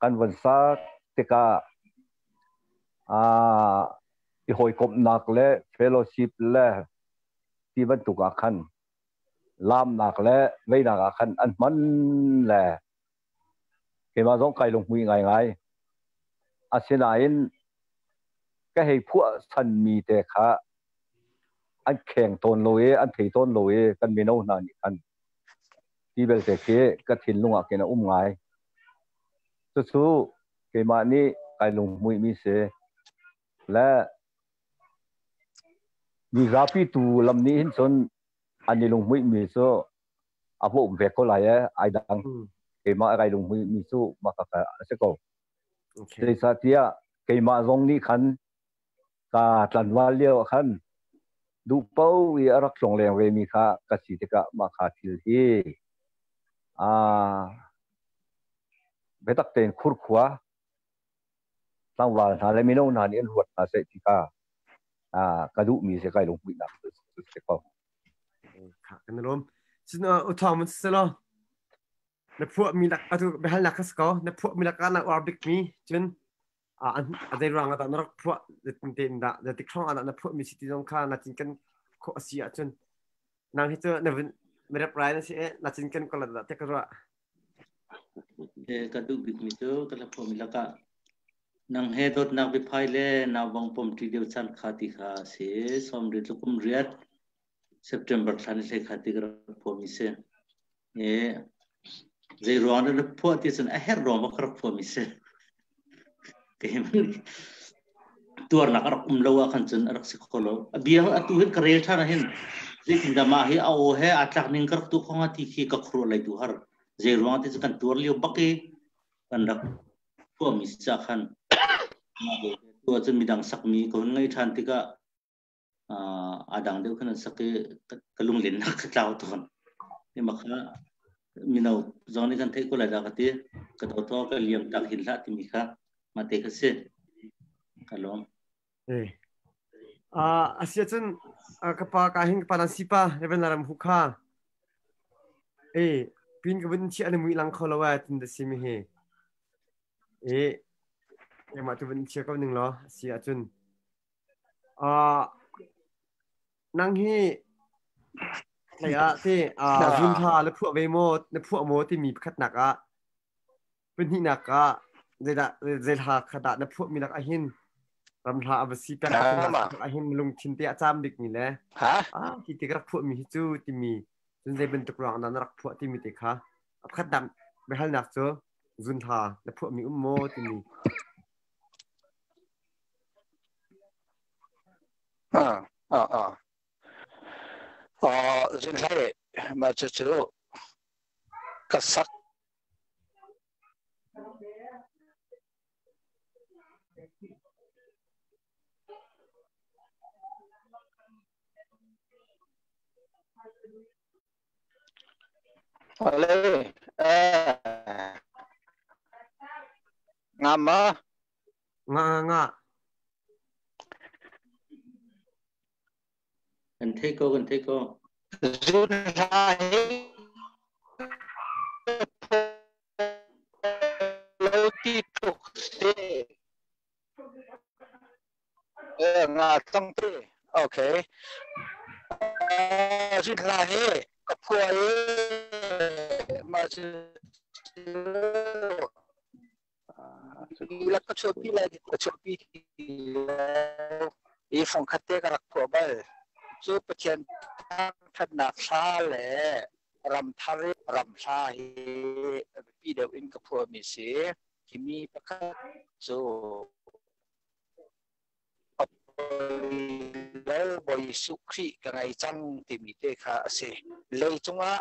Speaker 6: kan von sak tikah i hawikomhnak le fellowship le ti bantuk ah khan laamnak le veinak ah khan an hman le keimah zong kai lunghmui ngaingai. Asinain ka hei phuah chanmi te kha an kheng tawn lo i an thei tawn lo i kan mino hna nih khan ti belte khi ka thinlung ah khin a um ngai. Cucu keimah nih kai lunghmuihmi si. Le mizapi tu lam nih hin cun an i lunghmuihmi cu a va um ve ko lai e ai dang. Keimah kai lunghmuihmi cu mah ka a si ko. Zeicahtiah keimah zong nih khan ka tlanval lio ah khan duh paoh i a rak tlong leng vemi kha ka si tikah mah kha thil hi biatak tein khurkhua tlangval hna le mino hna nih an ruat hna seh ti kha ka duhmi si kai lunghmuihnak si ko.
Speaker 2: Kan lawm. Cun uthawng mun selaw na phuah mi lak atu biahalnak kha si ko na phuah mi lakah na uar bik mi cun a zei ruang ah dah na rak phuah zeitin tein dah zeitik hrawng ah dah na phuah mi si ti zong kha na cinken khawh a si ahcun nang hi cu na vun mirep rai na si e na cinken ko la dah te ka ruah.
Speaker 3: Ka duh bik mi cu ka la phuah mi lakah nang he dawtnak biaphai le nau bang pom ṭi deuh chan kha ti kha si sawmri tlukum riat September thla ni hlei kha ti ka rak phuah mi si. E zei ruang dah na phuah ti cun a herh ruang bak ka rak phuah mi si. Kei tuarnak a rak um lo ah khan cun a rak si kho lo. A bia atu hin ka rel ṭhan ah hin zeitindah mah hi a aw he aa tlak ning ka rak tuah kho hnga ti khi ka khuaruah lei tu har. Zei ruang ti cu kan tuar lio bak i kan rak phuah mi si cah khan tu ah cun midang sakmi ka hun ngaih ṭhan tikah a dang deuh khan an sak i ka lunglennak ka tlau tawn. Ima kha mino zong nih kan theih ko lai dah ka ti. Ka dawt ka liam tak hin hlah timi kha mah te kha si. Ka lawm.
Speaker 2: Eh. Asia cun ka pa ka hin ka pa nan sipa Reverend Ram hu kha. Eh pin ka vun chi an mui lang kho lo a tin da si mi hi. Eh mah tu vun chia ko ning law si ahcun Nang hi hlei ah ti zunthla na phuah ve maw na phuah maw timi pakhatnak ah pahnihnak ah zeidah zei hla kha dah na phuahmi lak ahhin ramhla a va si peng ahhin lungthin te a caam bikmi le hi ti ka rak phuahmi hi cu timi cun zei bantuk ruang dah na rak phuah timi te kha a pakhatnak biahalnak cu zunhla na phuahmi um maw timi.
Speaker 4: Ah, ah, ah. Ah, zunhlai mah cucu ka sak. Ale, eh, ngama.
Speaker 2: Nga nga nga.
Speaker 3: Kan thei ko, kan thei ko.
Speaker 4: Zun hla hi lo ti tluk si. Eh, nga tang te. Okay. Zun hla hi ka phua i ma cu Lak ka chuahpi lai ka chuahpi i fangkhat te ka rak phuah bal. Cu Pathian thangṭhatnak thla le Ramthar ramhla hi biapi deuh in ka phuahmi si. Hi mi pakhat cu lo Bawi Jesuh Khrih ka ngei cang timi te kha a si. Leicung ah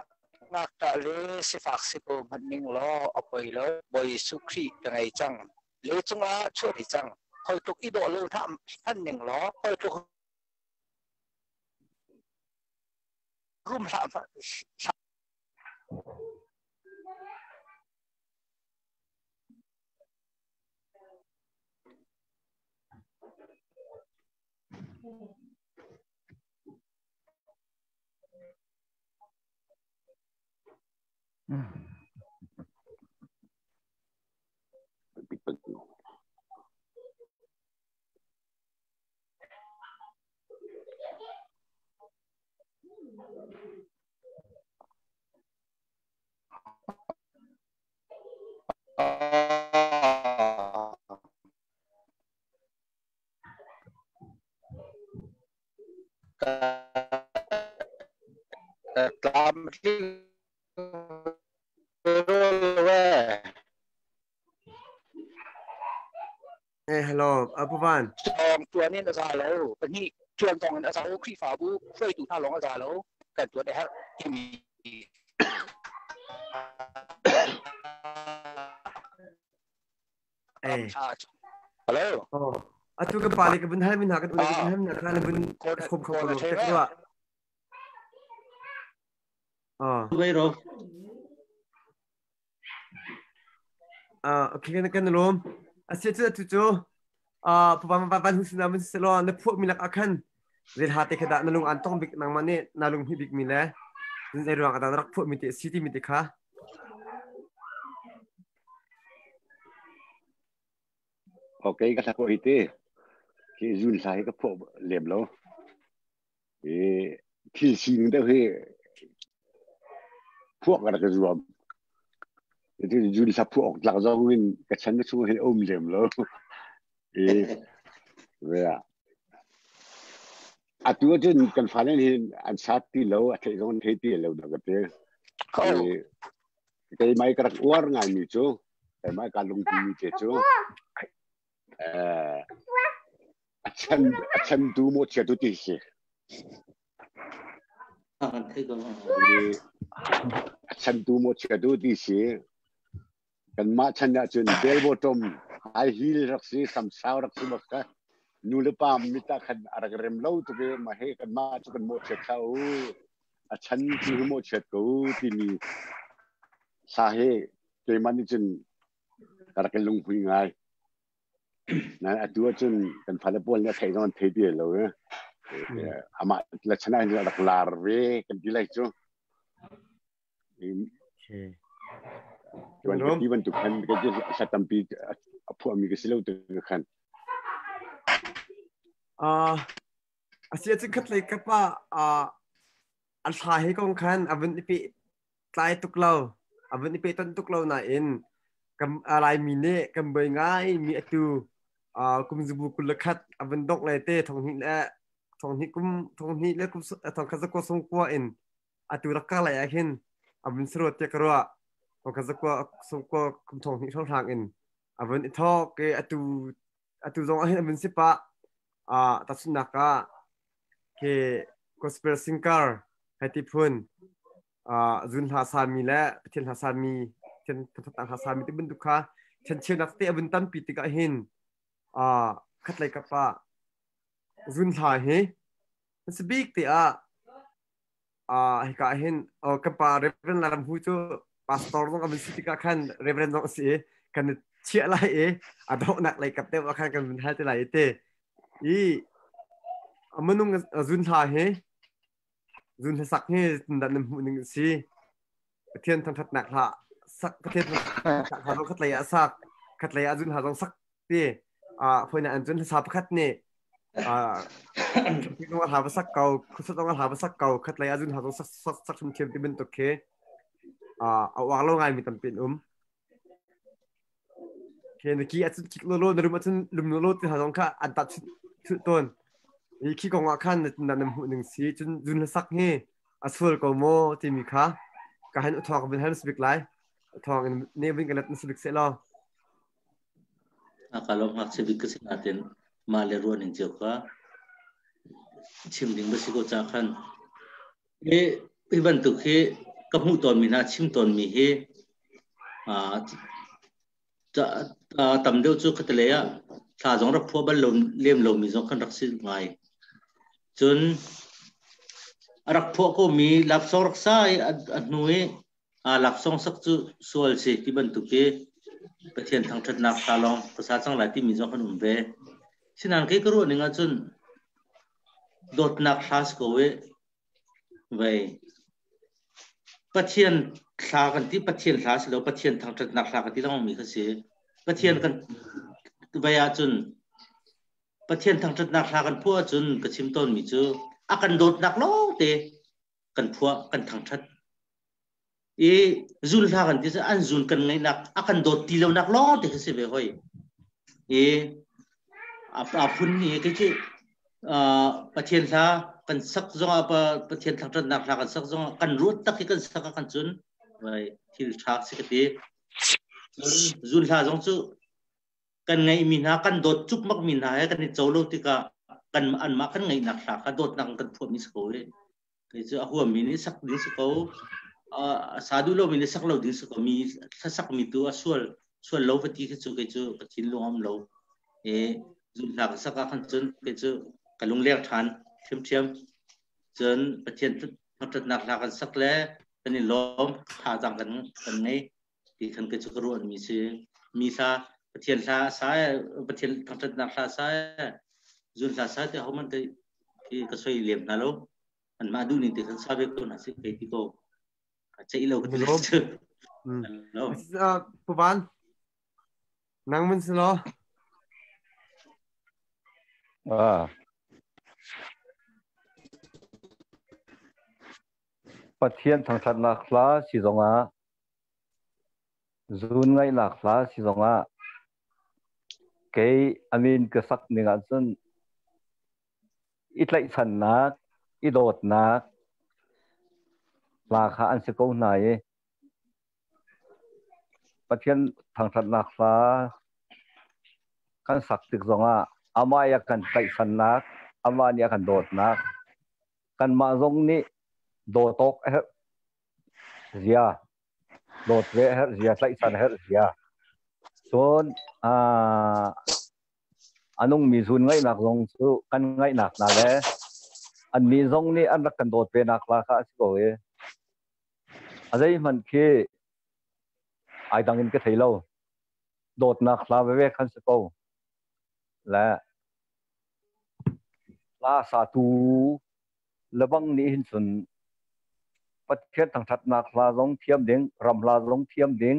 Speaker 4: ngakṭah le sifak si ko hmanh ning law a poi lo. Bawi Jesuh Khrih ka ngei cang. Leicung ah chuah cang. Hoi tluk i dawh lo hmanh ning law hoi tluk rum hlah Tlamtling
Speaker 2: Eh, hello, Apu Van.
Speaker 4: Cawng tuan in a za lo. Pahnih tuan tong in a za lo. Khrihfabu hruaitu hna lawng a za lo. Kan tuan a herh timi
Speaker 2: Eh.
Speaker 4: Hello.
Speaker 2: Oh. Atu kan pale ka bun hal min ha kan ule ka bun hal min ha kan bun khom khom ko te wa. Ah.
Speaker 3: Wei ro.
Speaker 2: Ah, okay kan kan lom. Asia chu tu chu ah pa pa pa hu sina mun selo na phu mi lak akhan rel ha te khada na lung an tong bik nang ma ne na lung hi bik mi le zin zai ruang adan rak phu mi te si ti mi te kha.
Speaker 5: Okay ka thla ko hi te khi zun hla hi ka phuah lem lo. I thil sining deuh hi phuah ka rak i zuam. Zun hla phuah awk tlak zong in ka chan chung hin um lem lo. I ve ah atu ahcun kan fale hin an sat ti lo, a theih zong an thei ti lo dah ka ti. Keimah i ka rak uar ngaimi cu, keimah i ka lungpi te cu, a chan a chantu mawhchiatu ti si. A chantu mawhchiatu ti si. Kanmah chan ahcun bell bottom high heel rak si, samsau rak si bak kha. Nu le pa mit ah khan a rak rem lo tuk i mah he kanmah cu kan mawhchiat hlah u. A chan tu hi mawhchiat ko timi sa he keimah nih cun ka rak in lunghui ngai. Nain atu ahcun kan fale pawl nih a theih zong an thei ti lo i amah la chan ah hin rak lar ve kan ti lai cu. Tuan ka ti bantuk khan ka ti hla tampi a phuahmi ka si lo tu khan.
Speaker 2: A si ahcun khatlei kap ah a hla he kong khan a vun i peh tlai tuk lo a vun i pehtonh tuk lo nain kan Laimi nih kan buai ngai mi atu kum zabu 21 a vun dongh le te thonghnih le thonghnih kum thonghnih le kum thongkhat zakua sungkua in atu rak kar lai ah hin a vun saruat tiah ka ruah thongkhat zakua sungkua kum thonghnih hrawnghrang in a vun i thawk i atu atu zong ah hin a vun si pah tahchunhnak ah khi gospel singer hei ti phun zun hla sami le Pathian hla sami Pathian thangthat hla sami ti bantuk kha ṭhencheunak te a vun tampi tikah hin khatlei kap ah zun hla hi si bik te ah hika hin kan pa Reverend Laram Hu cu pastor zong a vun si tikah khan Reverend zong a si i kan chiah lai i a donghnak lei kap deuh ah khan kan vun hal te lai i te i minung zun hla hi Zun hlasak hi dah nan hmuh ning a si. Pathian thangṭhatnak hla sak Pathian thangṭhatnak hla zong khatlei ah sak khatlei ah zun hla zong sak ti foina an zun hlasa pakhat nih zong hla va sak ko khusat zong hla va sak ko khatlei ah zun hla zong sak sak sak thiam ti bantuk khi a uar lo ngai mi tampi an um. Khi na ki acun kik lolo na rum acun lum lolo ti hna zong kha an tah chut tawn. I khi kong ah khan na nan hmuh ning si cun zun hlasak hi a sual ko maw timi kha. Ka hin uthawng vin hal bik lai. Uthawng in ne vin ka let na bik se law.
Speaker 3: A ka lom ngakchia bik ka si natin mah le ruah ning cio kha chim ding ba si ko cha khan. Hi hi bantuk hi ka hmuh tawn mi hna chim tawn mi hi tam deuh cu khatalei ah thla zong rak phuah bal lo lem lomi zong kan rak si ngai. Cun a rak phuah ko mi laksawng rak sa i a hnu i laksawng sak cu sual si ti bantuk hi Pathian thangṭhatnak hla lawng ka sa cang lai timi zong kan um ve. Sinain kei ka ruah ning ahcun dawtnak hla si ko i Vei. Pathian thla kan ti, Pathian hla si lo, Pathian thangṭhatnak hla kan ti lengmang mi kha si. Pathian kan vei ahcun Pathian thangṭhatnak hla kan phuah ahcun ka chim tawnmi cu a kan dawtnak lawngte kan phuah, kan thangṭhat. I zun hla kan ti cu an zun kan ngaihnak a kan dawt ti lonak lawng te khi si ve hoi. I a phun ni kei cu Pathian hla kan sak zongah Pathian thangṭhatnak hla kan sak zongah kan ruat tak hi kan sak ah kan cun vai thil ṭha si ka ti. Cun zun hla zong cu kan ngeihmi hna kan dawt cukmak mi hna he kan i co lo tikah kan anmah kan ngeihnak hla kha dawtnak kan phuahmi si ko i Kei cu a huammi nih sak ding si ko. A sa duh lomi nih sak lo ding si ko. Mi hlasak mi tu a sual sual lo va ti khi cu kei cu ka thinlung a um lo. E zumhnak ka sak ah khan cun kei cu ka lungleng ṭhan ṭhiamṭhiam. Cun Pathian thangṭhatnak hla kan sak le kan i lawm thazaang kan kan ngei ti khan kei cu ka ruahmi si. Mi hla Pathian hla sa Pathian thangṭhatnak hla sa zun hla sa te homan te ka soi lem hna lo. Anmah duh ning te khan sa ve ko hna sih kei ti ko. Ka ceih lo ka ti cu.
Speaker 2: Pu Van, nang mun si law.
Speaker 6: Ah. Pathian thangṭhatnak hla si zongah zun ngaihnak hla si zongah kei amin ka sak ning ahcun i tlaihchannak, i dawtnak hla kha an si ko hna i Pathian thangṭhatnak hla kan sak tik zongah amah i a kan tlaihchannak, amah nih a kan dawtnak, kanmah zong nih dawt awk a herh zia, dawt ve a herh zia, tlaihchan a herh zia. Cun a nungmi zun ngaihnak zong cu kan ngaihnak hna le annih zong nih an rak kan dawt ve nak hla kha a si ko i a zeihmanh khi ai dang in ka thei lo. Dawtnak hla veve khan si ko. Le hla satu lebang nih hin cun Pathian thangṭhatnak hla zong thiam ding, ram hla zong thiam ding,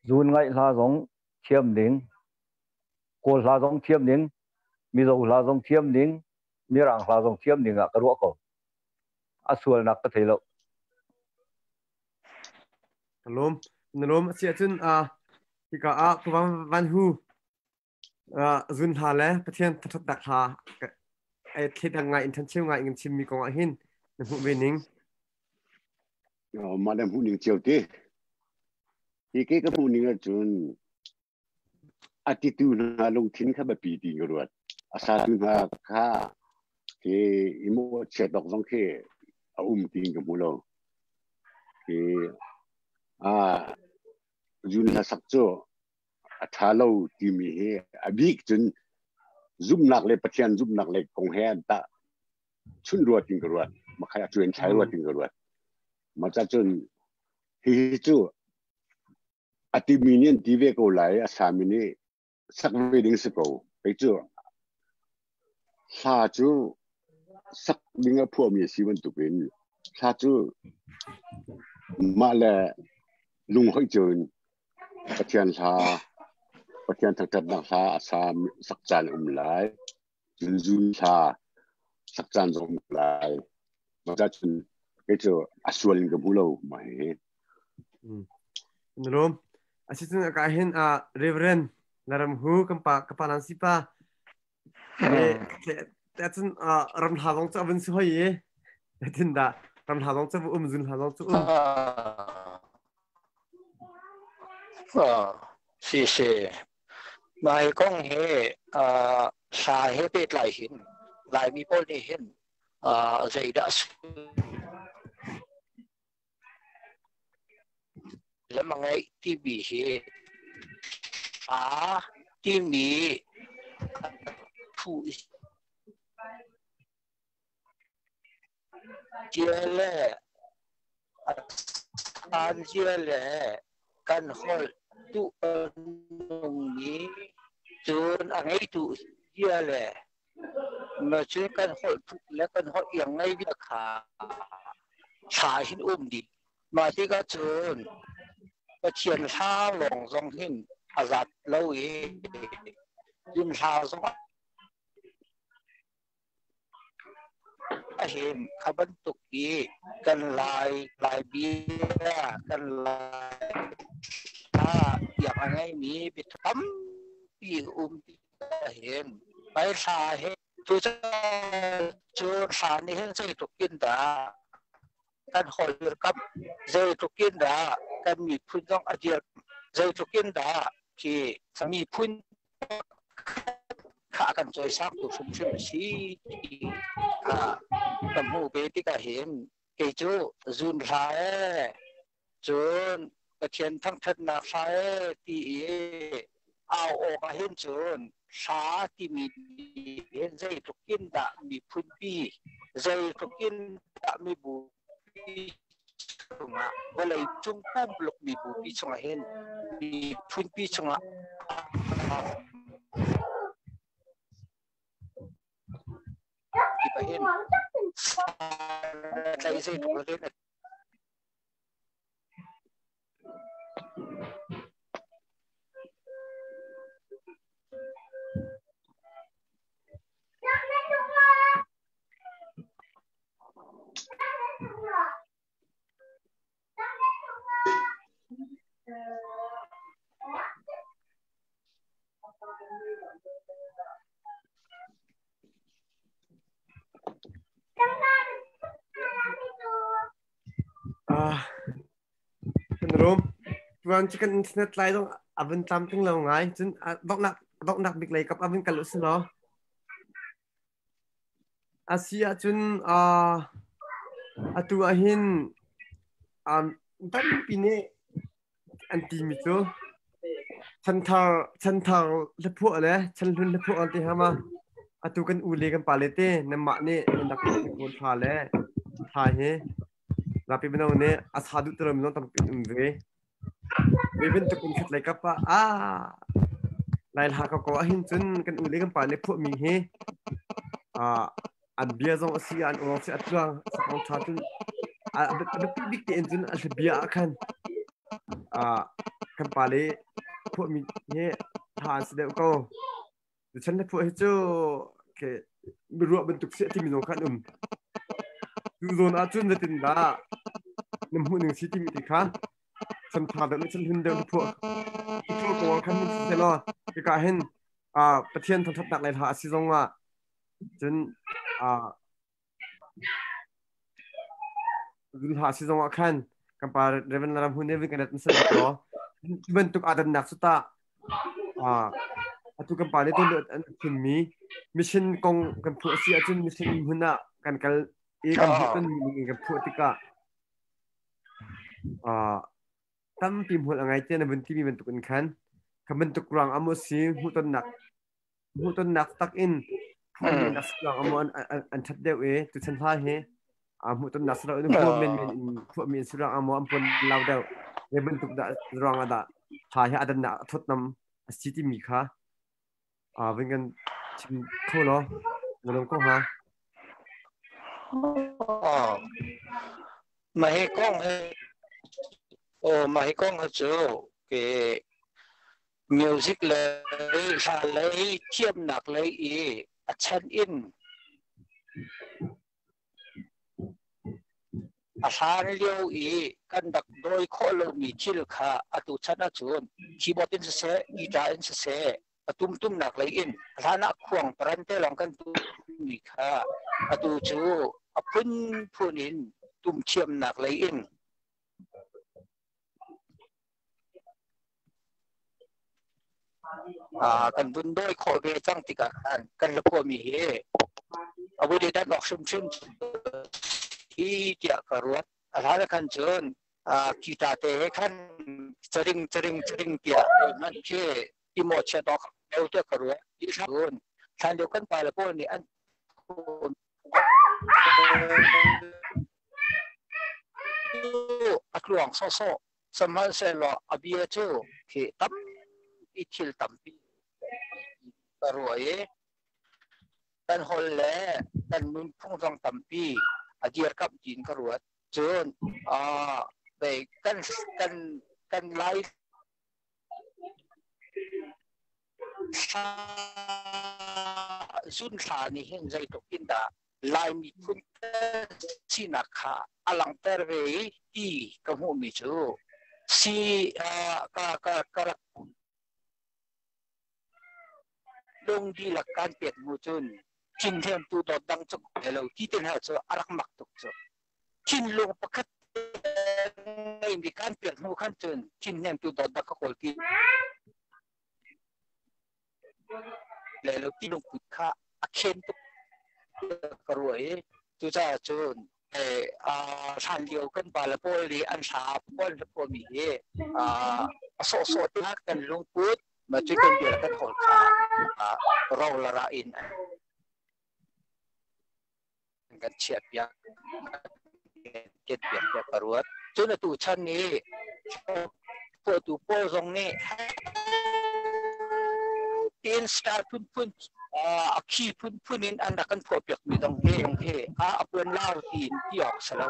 Speaker 6: zun ngaih hla zong thiam ding, Kawl hla zong thiam ding, Mizo hla zong thiam ding, Mirang hla zong thiam ding ah ka ruah ko. A sualnak ka thei lo.
Speaker 2: Ka lawm. Na lawm a si ahcun hika ah Pu Van Hu zun hla le Pathian thathatnak hla ai thlet ngai in thancheu ngai in chimmi kong ah hin na hmuh ve ning.
Speaker 5: Mah le hmuh ning cio ti. Hi ke ka hmuh ning ahcun a titu hna lungthin kha biapi ti ka ruat. A satu hna kha khi i mawhchiat awk zong khi a um ti ka hmu lo. Khi a zun hla sak cu a ṭha lo timi hi a bik cun zumhnak le Pathian zumhnak le kong he an tah chun ruat in ka ruat. Makhai a cuan thlai ruat in ka ruat. Mah ca cun hihi cu a timi nih an ti ve ko lai, a sami nih sak ve ding si ko. Kei cu hla cu sak ding a phuahmi a si bantukin hla cu mah le lunghoih cio in Pathian hla, Pathian thangṭhatnak hla a sa sak caan a um lai. Cun zun hla sak caan zong um lai. Mah cun kei cu a sual in ka hmu lo mah hi.
Speaker 2: Na lawm. Asicun ka hin Reverend Laram Hu kan pa ka pa nan si pa. Cun ram hla zong cu a vun si hoi i tin dah. Ram hla zong cu um zun hla zong cu um.
Speaker 4: Si si. Mai kong he hla he pehtlai hin Laimi pawl nih hin zeidah lam a ngeih timi hi hla timi phu cia le a san cia le kan holh duh a nungmi cun a ngeitu cia le cun kan holh tuk le kan holh iang ngei bia kha thla hin um dih. Mah tikah cun Pathian hla lawng zong hin a zat lo i lim hla zong Ahin kha bantuk i kan Lai Lai bia kan Lai hla tiang a ngeimi bia tampi um ti ahhin Lai hla hi tuchan cu hla nih hin zeitluk in dah kan hawi dirkamh, zeitluk in dah kan miphun zong a dirkamh, zeitluk in dah khi miphun kha a kan cawisangtu hrimhrim a si ti kha ka hmuh ve tikah hin kei cu zun hla ee cun Pathian thangṭhatnak hla ee ti i au awk ah hin cun hla timi hin zeitluk in dah miphunpi zeitluk in dah mibupi chungah vawlei cung pumpuluk mibupi chungah hin miphunpi chungah hin tlai zeitluk in
Speaker 2: Ah, kan rum. Tuan cu kan internet lai dong a vun tlamtling lo ngai. Cun donghnak donghnak bik lei kap a vun kal usih law. A si ahcun atu ahhin tampi nih an timi cu chanthar chanthar hlaphuah le chanhlun hlaphuah an ti hnga ma. Atu kan u le kan pale te nanmah nih nan rak kawl thla le thla hi zapi mino nih a sa duh ti lomi zong tampi an um ve. Ve bantuk in khat lei kap ah ah Lai hla ko ko ahhin cun kan u le kan pa le phuahmi hi an bia zong a si an aw si a tluang sakong ṭha cun a biapi bik tein cun a bia ah khan kan pa le phuahmi hi ṭha an si deuh ko. Chan le phuah hi cu ke miruah bantuk si a timi zong kha an um. Tu zawn ah cun zeitin dah na hmuh ning si timi ti kha chan tha deuh le chan hlun deuh na phuah phuah ko ah khan mun si law hika hin Pathian thangṭhatnak lei hla a si zong ah cun Zulha si zong ah khan kan pa Reverend Ram Hun nih kan rat masa law ti bantuk adannak cu tah atu kan pa nih tu an thim mi mission kong kan phuah si ahcun mission hmun ah kan kal i kan hmuh ton mi kan phuah tikah tampi hmual a ngai te na vun timi bantuk in khan kha bantuk ruang amu si hmuhtonnak hmuhtonnak tak in phuahmi nak si amu an that deuh i tuchan hla hi hmuhtonnak si lo in huam men men in phuahmi in si ruang amu an pon lau deuh ve bantuk dah ruang ah dah hla hi adan nak thawtnam a si timi kha vun kan chim kho law na lung ko ha
Speaker 4: Mah hi kong hi oh mah hi kong hi cu ke music lei hla lei thiamnak lei i a chan in a hlan lio i kan rak dawi khawh lomi thil kha atu chan ahcun keyboard in siseh guitar in siseh a tumtumnak lei in hlan ah khuang paran te lawng kan tummi kha atu cu a phunphun in. Tum thiamnak lei in kan vun dawi khawh ve cang tikah khan kan la phuahmi hi a vui dan awk hrimhrim hi tiah ka ruat. A hlan khan cun kita te he khan charing charing charing tiah hmanh khi i mawhchiat awk deuh tiah ka ruat. Cun hlan lio kan pale pawl nih an a tluang sawhsawh. Sihmanhsehlaw a bia cu khi tampi thil tampi ka ruah i kan holh le kan nunphung zong tampi a dirkamh tiin ka ruat. Cun kan kan kan Lai Zun thla nih hin zeitluk in dah Lai miphun sinak kha a langhter ve i ti ka hmuhmi cu si ka ka ka rak lung dihlak kan pek hnu cun thinhnem tu dawt dang cu lo ti te hna cu a rak mak tuk cu. Thinlung pakhat ngeimi kan pek hnu khan cun thinhnemtu dawt bak ka kawl ti le lo ti lungput kha a khen tuk ka ruah i cucaah cun hlan lio kan pa le pawl nih an hla pawl le phuahmi hi a sawhsawh te kan lungput ma cu kan bia kan hawl kha ro la ra in kan chiah piak ket piak tiah ka ruat. Cun atu chan nih phuahtu pawl zong nih tiin star phunphun a khi phunphun in an rak kan phuah piak mi dong hi hi a puan lau tiin ti awk si lo.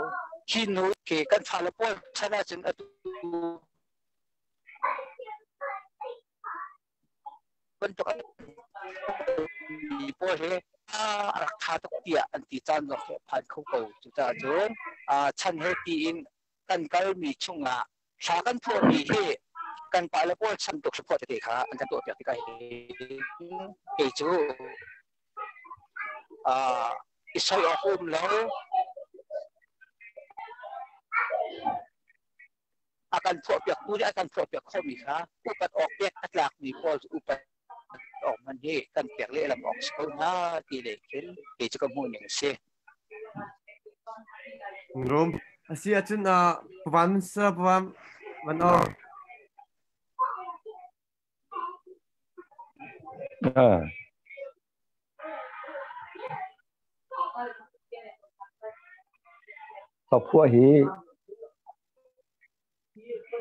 Speaker 4: Khi nu khi kan fale pawl chan ahcun atu bantuk mi pawl hi a rak ṭha tuk tiah an ti caan zong hi a phan kho ko. Cucaah cun chan he tiin kan kalmi chungah thla kan phuahmi hi kan pale pawl chan tuk phuah tete kha an kan tuahpiak tikah hin kei cu i soi awk um lo. A kan phuahpiaktu nih a kan phuahpiak khomi kha upat awk pek a tlakmi pawl cu upat awk man hi kan pek lehlam awk si ko hna ti lei khin kei cu ka hmuh ning a si.
Speaker 2: Rum. Asi ahcun pavan sa pavan van or.
Speaker 6: Saphuah hi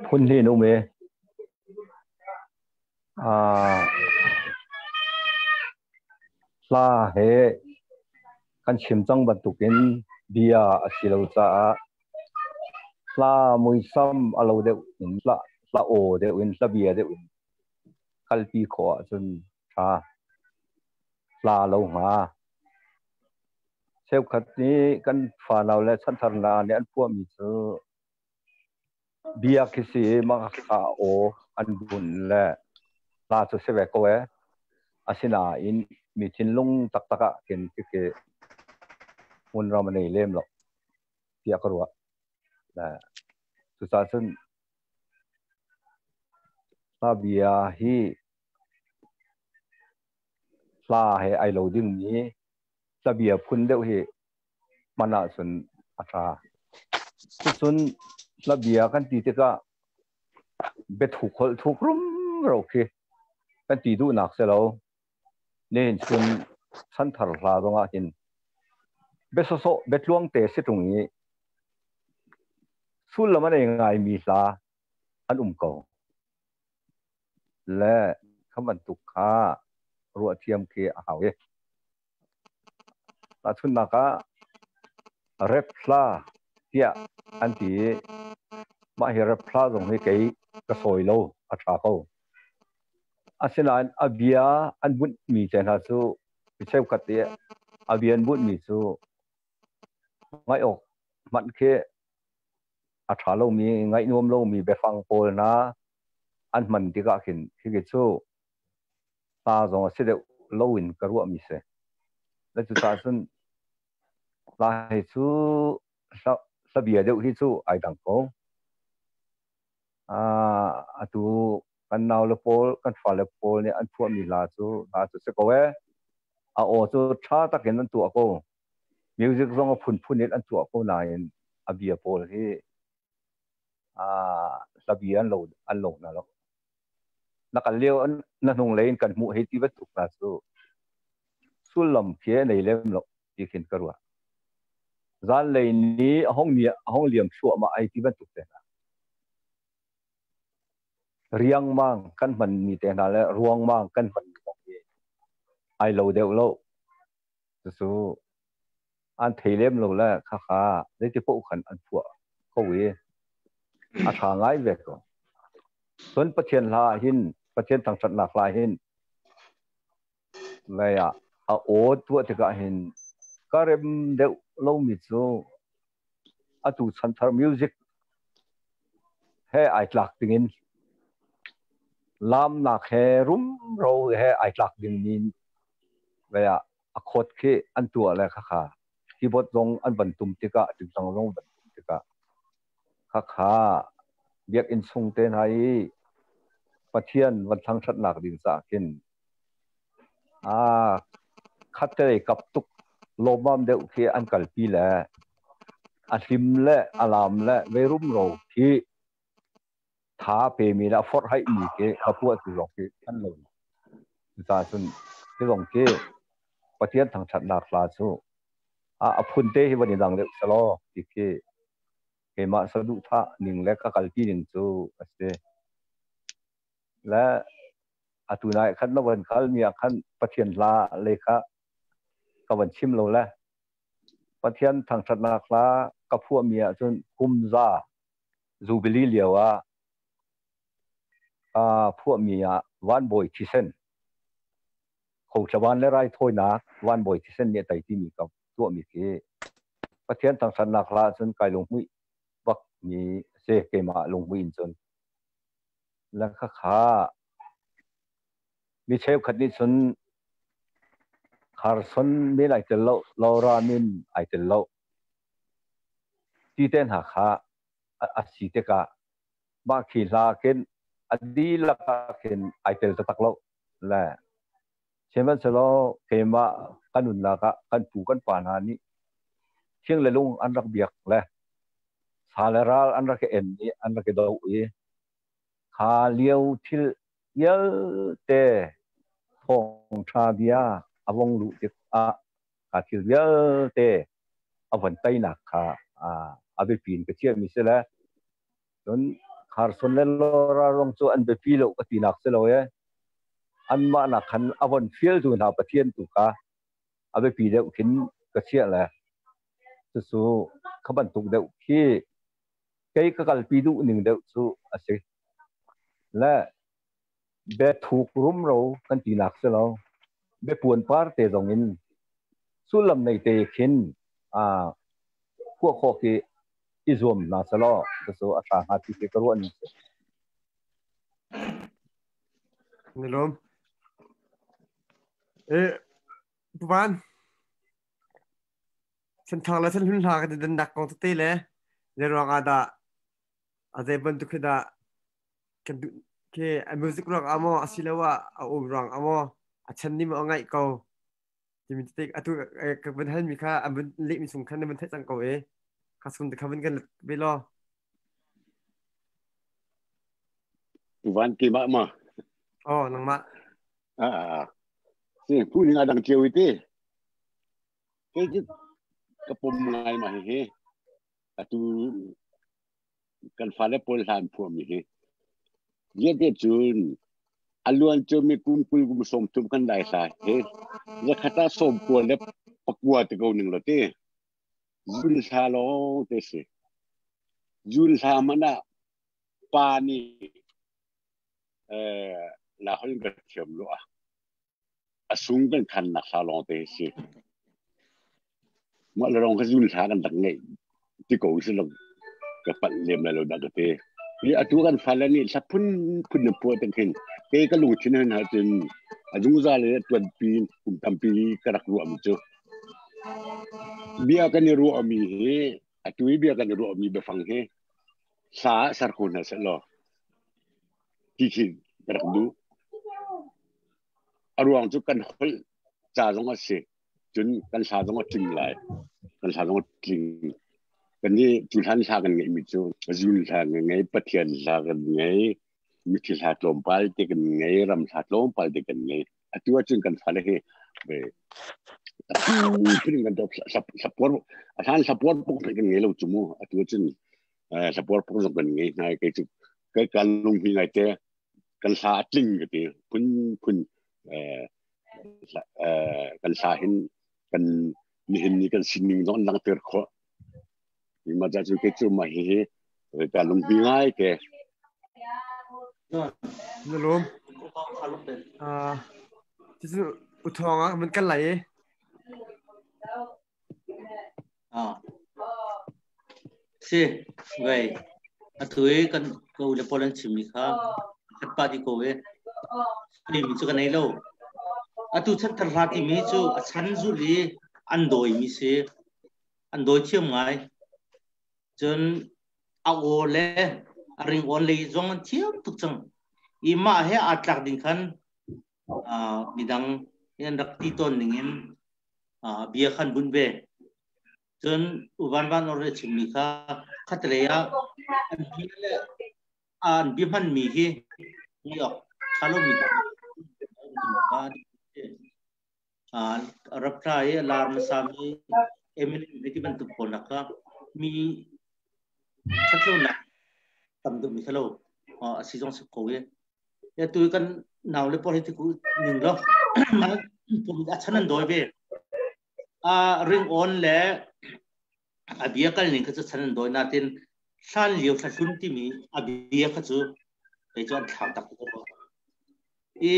Speaker 6: phun hnih an um i hla he kan chim cang bantukin bia a si lo caah hla muisam a lo deuh in hla aw deuh in hla bia deuh in kalpi khawh ahcun ṭha. Hla lo hnga. Cheukhat nih kan fanau le chanthar hna nih an phuahmi cu bia khi si i mah kha aw an bunh le hla cu si ve ko ee. Asinain mi thinlung taktak ah khin khikhi hmunram a nei lem lo tiah ka ruah. Cucaah cun Hla bia hi hla he ai lo dingmi hlabia phun deuh hi hman ahcun a ṭha. Cucun hlabia kan ti tikah biathuk holh thuk rumro khi kan ti duhnak si lo. Nihin chun chanthar hla zongah hin bia sawsawh biatluang te si ṭung i sullam a nei ngaimi hla an um ko. Le kha bantuk kha ruah thiam khi a hau i. Tahchunhnak ah rap hla tiah an ti i mah hi rap hla zong hi kei ka sawi lo a ṭha ko. Asinain a bia an bunhmi te hna cu mi cheukhat i a bia an bunhmi cu ngaih awk hmanh khi a ṭha lomi, ngaih nuam lomi biafang pawl hna an hman tikah khin hiki cu hla zong a si deuh lo in ka ruahmi si. Le cucaah cun hla hi cu hlabia deuh hi cu ai dang ko. Atu kan nau le pawl, kan fale pawl nih an phuahmi hla cu hla cu si ko ee. A aw cu ṭha takin an tuah ko. Music zong a phunphun in an tuah ko nain a bia pawl hi hlabia an lo hna lo. Na kal lio na hnung lei in kan hmuh hei ti bantuk hna cu sullam khi a nei lem lo ti khin ka ruah. Zanlei ni a hong ni a hong liam thluahmah ai ti bantuk te hna. Riangmang kan hman mi te hna le ruangmang kan hman mi zong hi ai lo deuh lo. Cucu an thei lem lo le khakha zeiti paoh khan an phuah ko i a ṭha ngai ve ko. Cun Pathian hla hin Pathian thangṭhatnak hla hin lei ah a aw tuah tikah hin ka rem deuh lomi cu atu chanthar music he ai tlak dingin lamnak he rumro he ai tlak ding mi lei ah a khawt khi an tuah le khakha keyboard zong an van tum tikah tingtang zong van tum tikah khakha biakinn chung te hna i Pathian van thangṭhatnak ding caah khin a khattelei kap tuk lawmmam deuh khi an kalpi le a hlim le a lam le vei rumro khi tha pemi le a forhhaihmi khi a puahtu zong khi an lo. Cucaah cun hi zong khi Pathian thangṭhatnak hla cu a phun te hi van i dang deuh selaw ti khi keimah saduhthah ning le ka kalpi ning cu a si. Le atu nai khan na van kal mi ah khan Pathian hla lei kha ka van chim lo le Pathian thangṭhatnak hla ka phuahmi ahcun kum za Jubilee lio ah phuahmi ah Vanbawi thisen Khothlavan le raithawinak Vanbawi thisen nih a tei timi ka tuahmi khi Pathian thangṭhatnak hla ahcun kai lunghmuih bak mi a si, keimah lunghmuih in cun. Le khakha mi cheukhat nih cun Carson min ai tel lo, Laura min ai tel lo ti te hna kha a si tikah mah khi hla khin a dihlak ah khin ai tel taktak lo. Le sihmanhsehlaw keimah kan nunnak ah kan pu kan pa hna nih thing le lung an rak biak le sa le ral an rak i en i an rak i doh i kha lio thil vialte thawngṭha bia a vong luh tikah kha thil vialte a von teinak kha a biapi in ka chiahmi si le cun Carson le Laura rong cu an biapi lo ka tinak si lo e, anmah nak khan a von fialtu hna Pathian tu kha a biapi deuh khin ka chiah le cucu kha bantuk deuh khi kei ka kalpi duh ning deuh cu a si. Le biathuk rumro kan tinak si lo, biapuan par te zong in sullam nei te khin phuah khawh khi i zuam hna selaw cucu a ṭha hnga ti khi ka ruah ning si.
Speaker 2: Nilom. Eh, Puvan. Chanthar le chanhlun hla kan dan dak kong tete le zei ruang ah dah a zei bantuk khi dah kan duh khi a music ruang ah maw asiloah a um ruang ah maw a chan nih maw a ngaih ko timi tete atu ka van hal mi kha an van leh mi chung khan na van theih cang ko e kha sun te kha van kan let ve law.
Speaker 5: Van ki ma ma.
Speaker 2: Oh, nangmah.
Speaker 5: Ah, si pu ning adang cio ite. Kei cu ka pom ngai ma hihi. Atu kan fale pawl hlan phuahmi hi. Vialte cun a luan cumi kum 20 kum 30 kan dai hla hi zakhat ah 99 te ko ning lo ti. Zun hla lawng te si. Zun hla man ah pa nih la hol ka thiam lo ah a sung kan khan nak hla lawng te si. Mah le rong kha zun hla kan rak ngeih ti ko si lo ka palh lem lai lo dah ka ti. Hi atu kan fale nih hla phun phun na phuah te khin kei ka lungthin han ha cun a zungzal le tuanpi kum tampi ka rak ruah mi cu bia kan i ruah mi hi. Atu i bia kan i ruahmi biafang hi hla ah ser ko hna seh law ti khi ka rak duh. A ruang cu kan holh ca zong a si. Cun kan hla zong a tling lai. Kan hla zong a tling. Kan nih cu hlan hla kan ngeihmi cu zun hla kan ngei, Pathian hla kan ngei, mithi hla tlawmpal te kan ngei, ram hla tlawmpal te kan ngei. Atu ahcun kan fale hi phun kan hlapuar a hlan hlapuar puk kan ngei lo cu mu. Atu ahcun hlapuar puk zong kan ngei hna. Kei cu kai kan lung hi ngai te kan hla a tling ka ti. Phun phun kan hla hin kan nihin ni kan sining zong an langhter khawh. Ma ca cu kei cu ma hi hi ka lung hi ngai te.
Speaker 2: Na lawm. Cucu uthawng ah mun kan lai i.
Speaker 3: Si, vei. Atu i kan ko le pawl an chimmi kha khat pa di ko e. Mi cu ka nei lo. Atu chan thar hla timi cu a chan zul i an dawi mi si. An dawi thiam ngai. Cun a aw le a ringawn lei zong an thiam tuk cang. I mah he aa tlak ding khan midang an rak ti tawn ning in bia khan bunh ve. Cun Uvan Van Or le chimmi kha khatlei ah an bia le an bia hmanmi hi ngai awk ṭha lomi rak tla i a lar hmasami Eminem hei ti bantuk pawl nak kha mi ṭhatlonak tam deuhmi kha lo a si zong si ko i ya tu kan nau le pawl hi ti ku ning lo a chan an dawi ve a ring on le a bia kal ning kha cu chan an dawi natin hlan lio thlahlun timi a bia kha cu kei cu an thlau tak ko i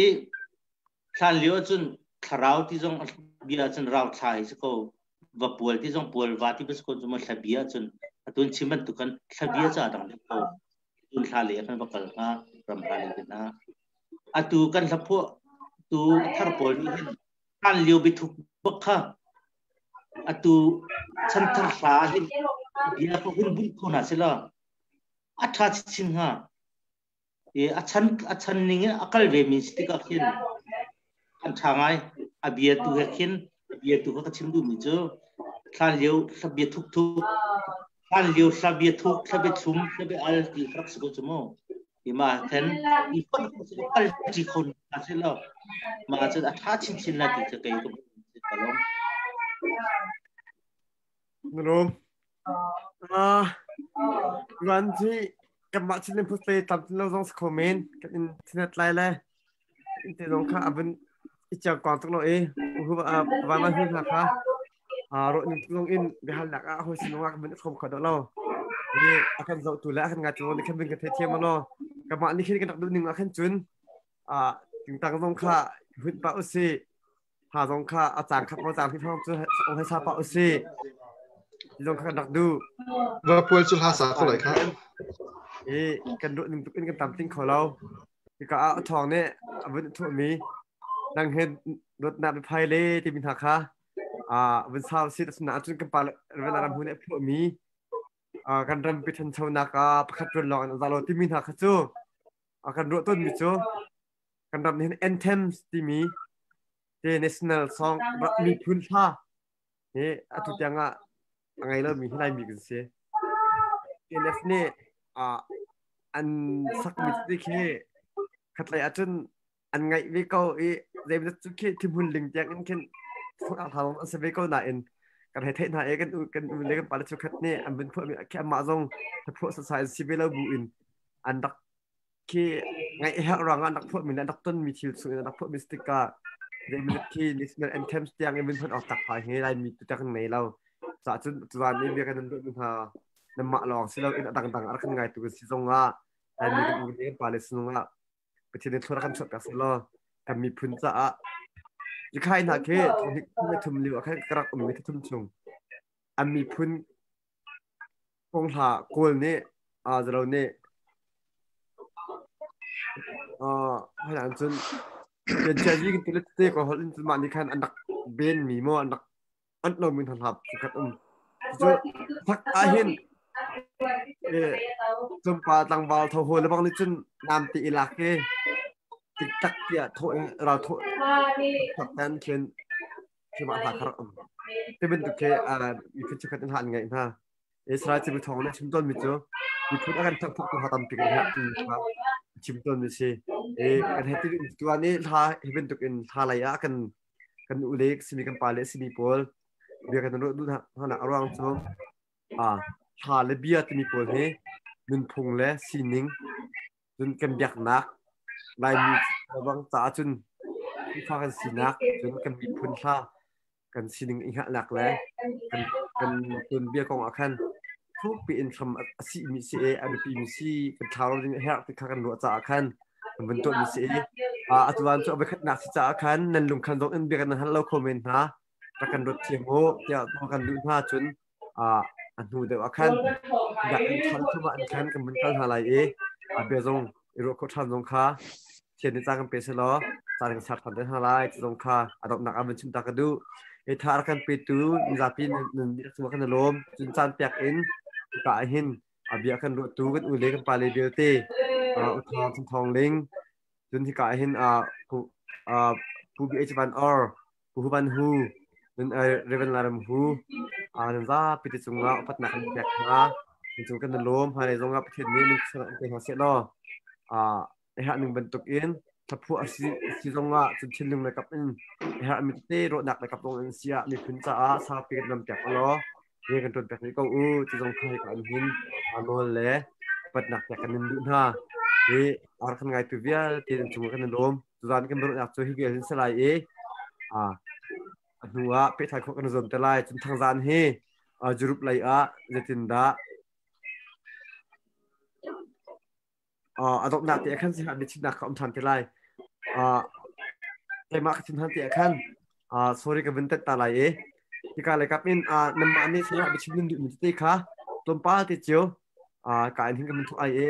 Speaker 3: Hlan lio ahcun thlarau ti zong bia ahcun rau thla hi si ko. Va pual ti zong pual va ti si ko cu thla bia ahcun atun chim bantuk kan thla bia ca dang deuh ko. Tun thla le kan va kal hnga ram hla le na. Atu kan hla phuah tu thar pawl nih hin hlan lio biathuk bak kha atu chanthar hla hin bia ka hun bunh kho hna sila a ṭha chin hnga. I a chan ning in a kal ve mi si tikah khin an ṭha ngai. A bia tu he khin a bia tu kha ka chim duhmi cu hlan lio hla bia thuk thuk hlan lio hla bia thuk hla bia thlum hla bia al ti rak si ko cu mu. I ma then i fonh kal ṭi kho hna seh law ma cun a ṭha chinchin lai ti cu kei ka ka lawm.
Speaker 2: Na lawm. Ruan hi kanmah Chinland Post lei tlamtlin lo zong si kho men. Kan internet lai le in te zong kha a vun i ciang kuang tuk lo i uhu van van hu hna kha rawh ning zong in biahalnak ah hawi sin ah kan vun i khom kho dah lo. I a kan zohtu le a kan ngaitu nih khan vun kan theithiam lo. Kanmah nih khin kan rak duh ning ah khan cun tingtang zong kha hun pah usih. Ha zong kha a cang khat maw cang hnih thong cu ong hei sa pah usih. Ti zong kha kan rak duh.
Speaker 1: Va pual cu hla sa ko lai kha.
Speaker 2: I kan duh ning tuk in kan tam tling kho lo. Hika ah a thawng nih a vun thuah mi nang he dawtnak biaphai le timi hna kha vun sau si asinain cun kan pa Reverend Aram Hu nih a phuah mi kan rampi ṭhanchonak ah pakhat ruan lawng in a za lo timi hna kha cu kan ruah tawn mi cu kan ram nih hin anthems timi te national song miphun hla hi atu tiang ah a ngei lomi hi Laimi kan si. TNF nih an sakmi tete khi khatlei ahcun an ngaih ve ko i zeibantuk cu khi thimhun ling tiang in khin hla an si ve ko nain kan hei theih hna i kan u kan u le kan pale chukhat nih an vun phuahmi khi amah zong phuah sasai an si ve lo bu in an rak khi ngaih herh ruangah an rak phuahmi le an rak tonmi thil chung in an rak phuahmi si tikah zeimaw khi national anthems tiang in vun hman awk tak phai hi Laimi tu kan ngei lo. Cah cun tuzaan i bia kan nan duhmi hna nanmah lawng si loin a dangdang a rak kan ngaitu kan si zongah Laimi kan u le kan pale sinung ah Pathian nih thlua kan chuahpiak seh law kan miphun caah Zikhai hna khi thum lio ah khan ka rak ummi thum chung an miphun Kong hla Kawl nih zalo nih hlan ahcun Pianchiazi kan ti le tete ko holh in cun mah nih khan an rak ben mi maw an rak onh lomi hna hla pakhat um. Cu thak ahhin tlawmpa tlangval tho hawi lebang nih cun nam ti i lak i tiktak tiah thawh in ral thawh thak tan khin khimah hla kha rak um. Ti bantuk khi miphun chikkhat in hla an ngeih hna. Israel civil thawng nih a chim tawnmi cu miphun a kan thangthok tu ha tampi kan herh timi kha a chim tawnmi si. I kan he ti tuan i hla hi bantuk in hla lei ah kan kan u le simi kan pa le simi pawl bia kan ruah duh hna a ruang cu hla le bia timi pawl hi nunphung le sining cun kan biaknak Laimi bang caah cun Khrihfa kan sinak cun kan miphun hla kan sining i hngalhnak le kan kan tuanbia kong ah khan thukpi in hram a si mi si e a biapi mi si kan thlau ding a herh ti kha kan ruah caah khan kan vun tuah mi si e atuan cu a biakhatnak si caah khan nan lungkhan zong in bia kan hal lo kho men hna rak kan ruat thiam u tiah kan duh hna cun a hnu deuh ah khan dak in than thum ah an khan kan vun kal hna lai i a bia zong i ruah khawh ṭhan zong kha thian nih caan kan pe selaw caan kan ser ṭhan te hna lai ti zong kha a donghnak ah vun chim ta ka duh. I tha rak kan petu mizapi nan dihlak cungah kan i lawm. Cun caan pek in hika ah hin a bia kan ruahtu kan u le kan pa le vialte U Thawng Thang Thawng Ling cun hika ah hin Pu BH Van Or Pu Hu Van Hu cun Reverend Laram Hu nan zapi te cungah upatnak kan pek hna. Nan cung kan i lawm. Hmailei zongah Pathian nih lungthin an pe hna seh law a herh ning bantuk in thlaphuah a si zongah cun thinlung le kap in a herhmi tete rawhnak le kap zong in si ah miphun caah saupi kan ram piak law rian kan ṭuan piak rih ko u ti zong kha hika in hin nawl le upatnak pek kan in duh hna. Hi ar kan ngaitu vialte nan cungah kan i lawm. Tuzaan kan biaruahnak cu hi vial hin si lai i a hnu ah pehtlai khawh kan i zuam te lai. Cun thangzaan hi Europe lei ah zeitindah a donghnak te ah khan sihah biachimnak kha um ṭhan te lai. Keimah ka chim ṭhan te ah khan sorry ka vun tet ta lai i hika le kap in nanmah nih sihah biachim nan duhmi tete kha tlawmpal te cio ka in hin kan vun thuk ai i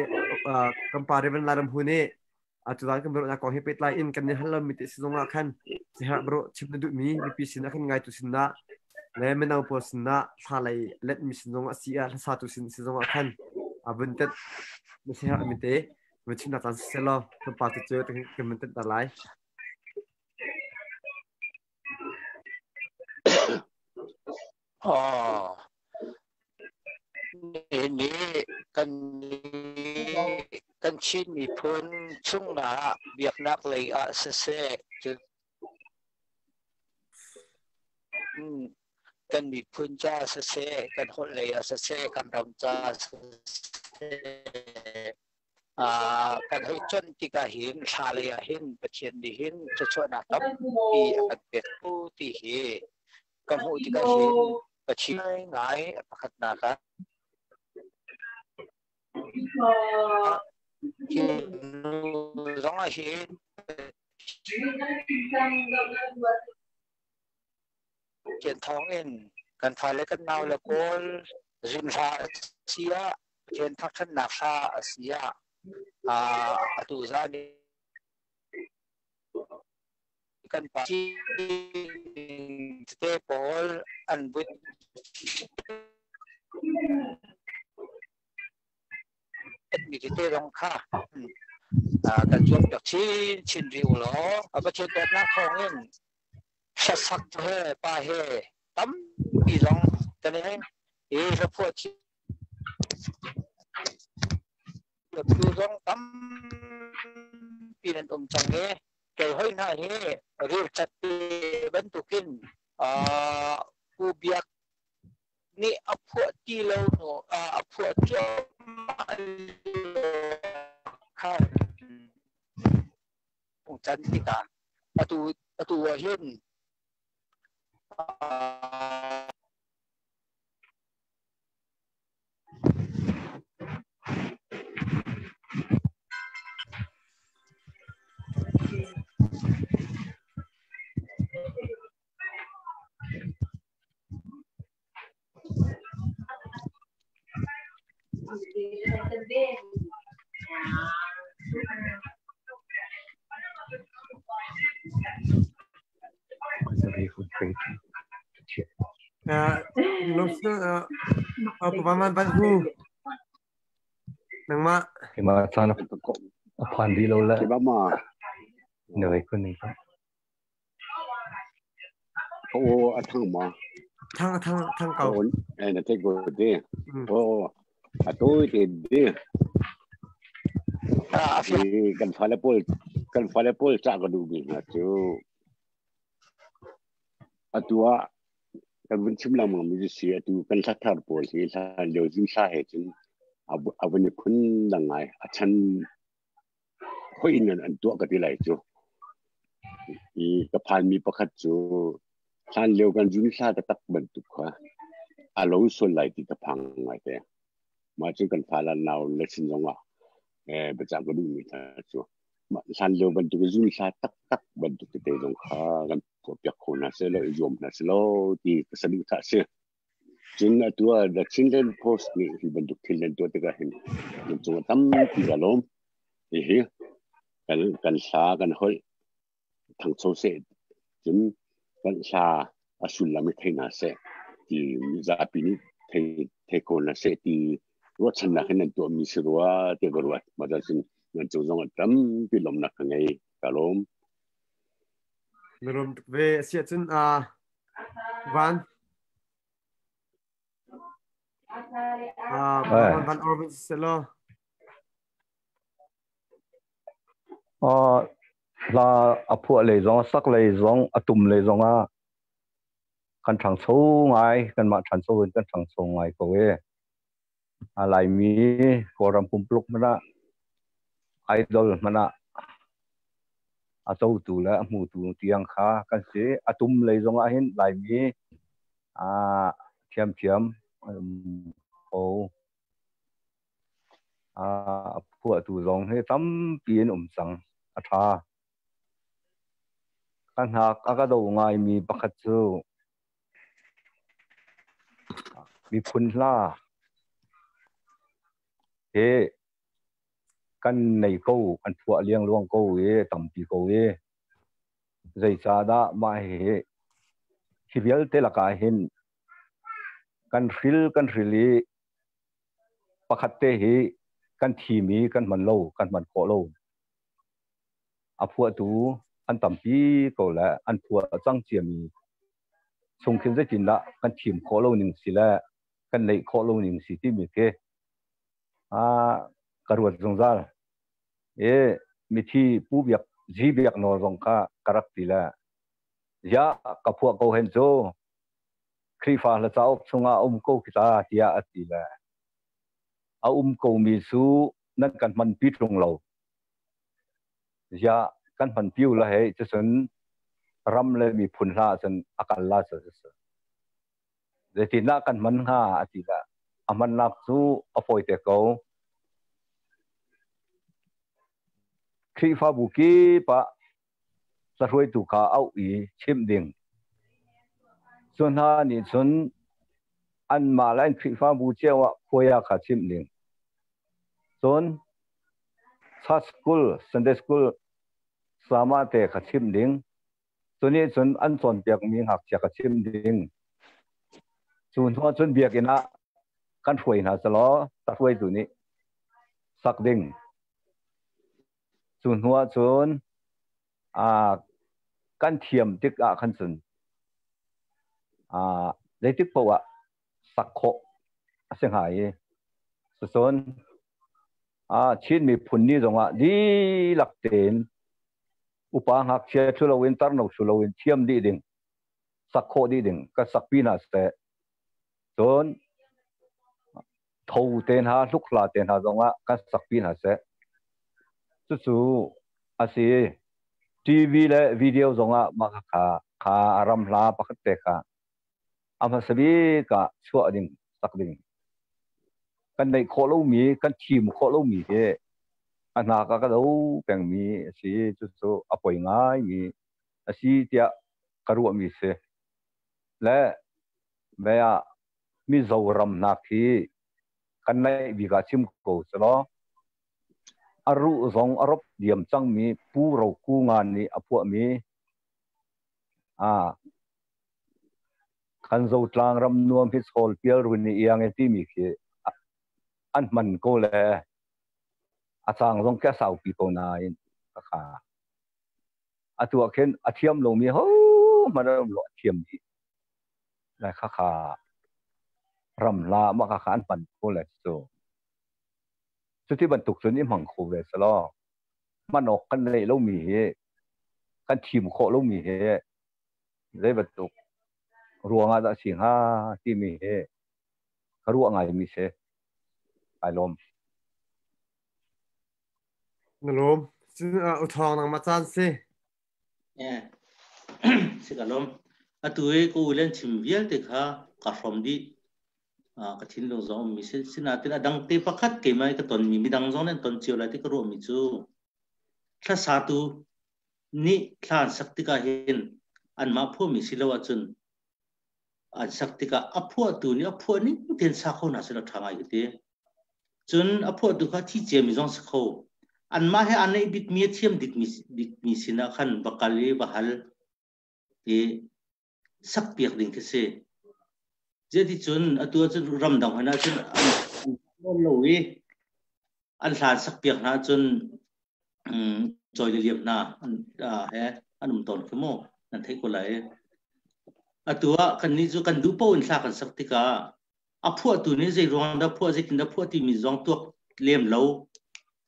Speaker 2: kan pa Reverend Lairam Hu nih tuzaan kan biaruahnak kong he pehtlai in kan i hal lomi te si zongah khan sihah biaruah chim na duhmi mipi sin ah kan ngaitu sin ah le mino pawl sin ah thla lei letmi sin zong a si ah hlasatu sin si zongah khan vun tet na siherh mi te vun chimnak caan siseh law tlawmpal te cu kan vun tet ta lai.
Speaker 4: Oh. Ni kan kan Chin miphun chungah biaknak lei ah siseh kan miphun ca siseh, kan holh lei ah siseh, kan ram ca siseh, kan hei cuanh tikah hin thla lei ah hin Pathian nih hin thluachuahnak tampi a kan pek ko ti hi ka hmuh tikah hin Pathian ngai pakhatnak ah hi zong ah hin Pathian thawngin kan fale kan nau le kawl zunhla a si ah Pathian thangṭhatnak hla a si ah atu zan i kan pa tete pawl an but mi tete zong kha kan zuampiak chinchin rih u law Pathian dawtnak thawngin hlasak he pa he tampi zong kan i hi hlaphuah tu zong tampi nan um cang i kei hoi hna hi rilcat te bantukin Pu Biak nih a phuah ti lo hnu a phuah cuahmah khan can tikah atu atu ah hin
Speaker 2: Paman ban hu nangmah
Speaker 6: Keimah caan a phan dih lo le
Speaker 5: Keimah ma
Speaker 6: na kun ning
Speaker 5: O a thang ma
Speaker 2: thang thang thang ko
Speaker 5: o eh na te go de o a to te de kan fale pawl kan fale pawl cha ka du bi na chu atu ah kan vun chim lengmang mi si atu kan hla thar pawl hi hlan lio zing hla he cun a vun i phun dang ngai a chan hoi in an tuah ka ti lai cu i ka phan mi pakhat cu hlan lio kan zun hla taktak bantuk kha a lo sual lai ti ka phang ngai te mah cu kan fa la nau le sin zong ah eh biacah ka duh mi hna cu hlan lio bantuk zun hla taktak bantuk tete zong kha kan tuahpiak kho hna seh law i zuam hna seh law ti ka saduhthah si. Cun atu ah The Chinland Post nih hi bantuk thil nan tuah tikah hin nan cung ah tampi ka lawm. Hihi kan kan hla kan holh thangcho seh cun kan hla a sullam i thei hna seh ti mizapi nih thei thei ko hna seh ti ruahchannak hin nan tuahmi si rua ti ka ruat. Mah cun nan cung zong ah tampi lawmnak ka ngei. Ka lawm.
Speaker 2: Na rum tuk ve. Asiah cun Van Van Orvin selaw.
Speaker 6: Hla a phuah lei zong sak lei zong a tum lei zong ah kan ṭhangcho ngai kanmah ṭhancho in kan ṭhangcho ngai ko e. A Laimi Kawlram pumpuluk hmanh ah idol hmanh ah a cotu le a hmutu tiang kha kan si. A tum lei zong ah hin Laimi thiamthiam an um ko. A phuahtu zong hi tampi an um cang. A ṭha. Ka hnak a ka do ngaimi pakhat cu miphun hla he kan nei ko, kan phuah liangluang ko i tampi ko i zeicahdah mah hihi hi vialte lakah hin kan hril kan hril i pakhat te hi kan thim i kan hman lo, kan hman khawh lo. A phuahtu an tampi ko le an phuah cang ciami chung khin zeitindah kan thim khawh lo ning si le kan neih khawh lo ning si timi khi ka ruat zungzal. I mithi Pu Biak Zi Biak Nawl zong kha ka rak ti le ziah ka phuah ko hen cu Khrihfa hla cauk chungah a um ko khi ta tiah a ti le a um komi cu nan kan hmanpi ṭung lo. Ziah kan hmanpi u la hei cucun ram le miphun hla ahcun a kal la cu si. Zeitindah kan hman hnga a ti le a hmannak cu a fawite ko. Khrihfabu kip ah hruaitu kha auh i chimh ding. Cu hna nih cun anmah le an Khrihfabu cio ah khuai ah kha chimh ding. Cun Church School, Sunday School sama te kha chimh ding. Cu nih cun an cawnpiakmi ngakchia kha chimh ding. Cu hnu cun biakinn ah kan hruai hna selaw hruaitu nih sak ding. Cu hnu ah cun kan thiam tik ah khan cun zeitik paoh ah sak khawh a si hnga i cucun Chin miphun ni zongah dihlak tein upa ngakchia thlu loin tarno thlu loin thiam dih ding sak khawh dih ding kan sakpi hna seh cun tho te hna hlukhla te hna zongah kan sakpi hna seh cucu a si TV le video zongah mah kha kha ram hla pakhat te kha a hmasa bik ah chuah ding sak ding kan neih khawh lomi kan thim khawh lomi hi a hnak ah ka do pengmi a si cucu a poi ngaimi a si tiah ka ruahmi si le me ah Mizoram hna khi kan naih bik ah chim ko selaw a ruh zong a rop diam cangmi Pu Ro Ku Ngan nih a phuahmi Kan zotlang ram nuam hi chawl pial run i iang e timi khi an hman ko le a cang zong khi a saupi ko nain ka kha. Atu ah khin a thiam lomi ho hmanh an um lo, a thiam dih. Lai kha kha ram hla mah kha kha an hman ko le cu. Cuti bantuk cun i hmang kho ve selaw hman awk kan neih lomi hi kan thim khawh lomi hi zei bantuk ruangah dah si hnga timi hi ka ruah ngaimi si. Ai lawm.
Speaker 2: Na lawm. Cun u thawng nangmah caan si.
Speaker 3: Eh, si ka lawm. Atu i ka u len chim vialte kha ka hrawm dih. Ka thinlung zong ummi si. Sinain a dang te pakhat keimah i ka tonmi midang zong nih an ton cio lai ti ka ruahmi cu hlasatu nih thla an sak tikah hin anmah phuahmi si lo ahcun an sak tikah a phuahtu nih a phuah ning tein sa kho hna seh law ṭha ngai ka ti. Cun a phuahtu kha thi ciami zong si kho. Anmah he aa neih bikmi a thiam bikmi, bikmi sinah khan va kal i va hal i sakpiak ding khi si. Zeticun atu ahcun ramdang hmanh ahcun an nawl lo i an hlan sakpiak hna ahcun cawi le liam hna an he an um tawn khi mu nan theih ko lai. Atu ah kannih cu kan duh paoh in hla kan sak tikah a phuahtu nih zei ruang dah phuah zeitin dah phuah timi zong tuak lem lo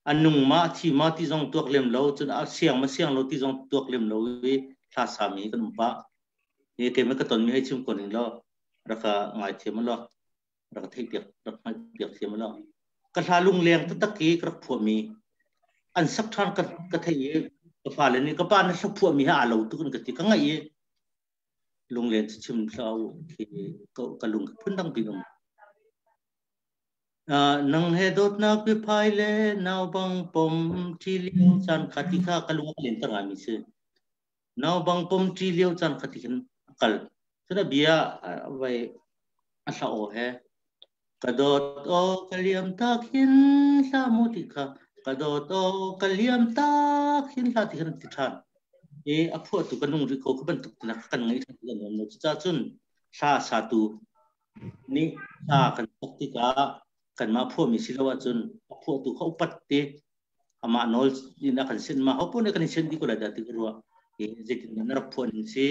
Speaker 3: a nung ma a thi ma ti zong tuak lem lo cun a siang ma siang lo ti zong tuak lem lo i hla sami kan um pah hi keimah ka tonmi hei chim ko ning law rak ka ngai thiam law rak ka theih piak rak hngalh piak thiam law ka hla lungleng taktak i ka rak phuahmi an sak ṭhan ka ka theih i ka fale nih ka pa na hla phuahmi hi aa lo tuk in ka ti ka ngaih i lunglen cu chim hlah u khi ka lung phundang pin um nang he dawtnak biaphai le nau bang pom ṭi lio caan kha ti kha ka lung a len ter ngaimi si nau bang pom ṭi lio caan kha ti khin a kal cun a bia vai a hla aw he ka dawt aw ka liam tak hin hla mu ti kha ka dawt aw ka liam tak hin hla ti khan ti ṭhan i a phuahtu ka nung rih ko ka bantuk nak kan ngaih ṭhan ti kan um lo cucaah cun hla satu nih hla kan sak tikah kanmah phuahmi si lo ahcun a phuahtu kha upat te amah nawl in a kan sin ma ho pun kan i sin di ko lai dah ti ka ruah i zeitin na rak phuah ning si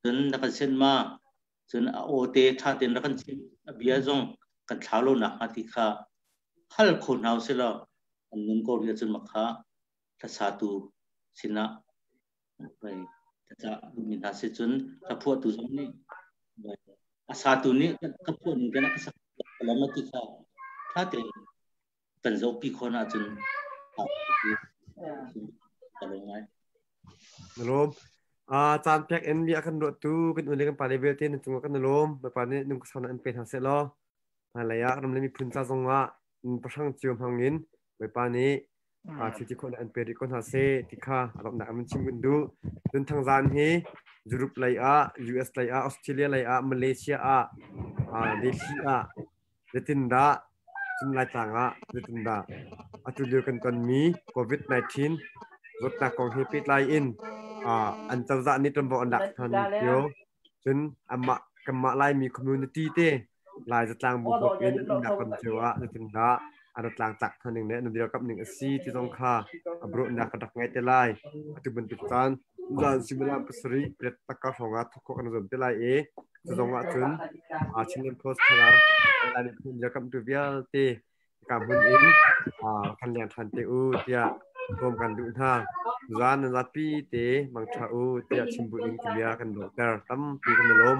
Speaker 3: cun na kan sin ma cun a aw te ṭha tein rak kan chim a bia zong kan thlau lo nak hnga ti kha hal kho hna usih law an nun ko rih ahcun makha hlasatu sinah vai ca duhmi hna si cun ka phuahtu zong nih a satu nih ka phuah ning te ka sak lam ti kha ṭha tein kan zohpi khawh ahcun ka lung ngai.
Speaker 2: Na lawm. Caan pek in bia kan ruahtu kan ule kan pale vialte nan cungah kan lawm. Bawipa nih nung kasau in pe hna seh law. Hmailei ah ram le miphun ca zongah pahrang cio hmang in Bawipa nih thil ti khawhnak an pe rih ko hna seh ti kha a lawmhnak an chim kan duh. Cun Thangzan hi Europe lei ah, US lei ah, Australia lei ah, Malaysia ah, Delhi ah Zeitindah cun Laitlang ah zeitindah atu lio kan tonmi COVID-19 zawtnak kong he pehtlai in an cozah nih ṭuanvo an lak ṭhan cio. Cun anmah kanmah Laimi community te Lai zatlang bu huap in an lak ram cio ah zeitindah an rak tlangtlak ṭhan ning le an dirkamh ning a si ti zong kha a bawhnak kan rak ngaih te lai. Atu bantuk caan zan suimilam 7 pret takka hrawng ah thawk khawh kan zuam te lai i Cu zong ahcun Chinland Post thar Lai miphun dirkamhtu vialte ka hmun in kan leng ṭhan te u tiah bawm kan duh hna. Zan nan zapi te mangṭha u tiah chim bu in bia kan donghter. Tampi kan i lawm.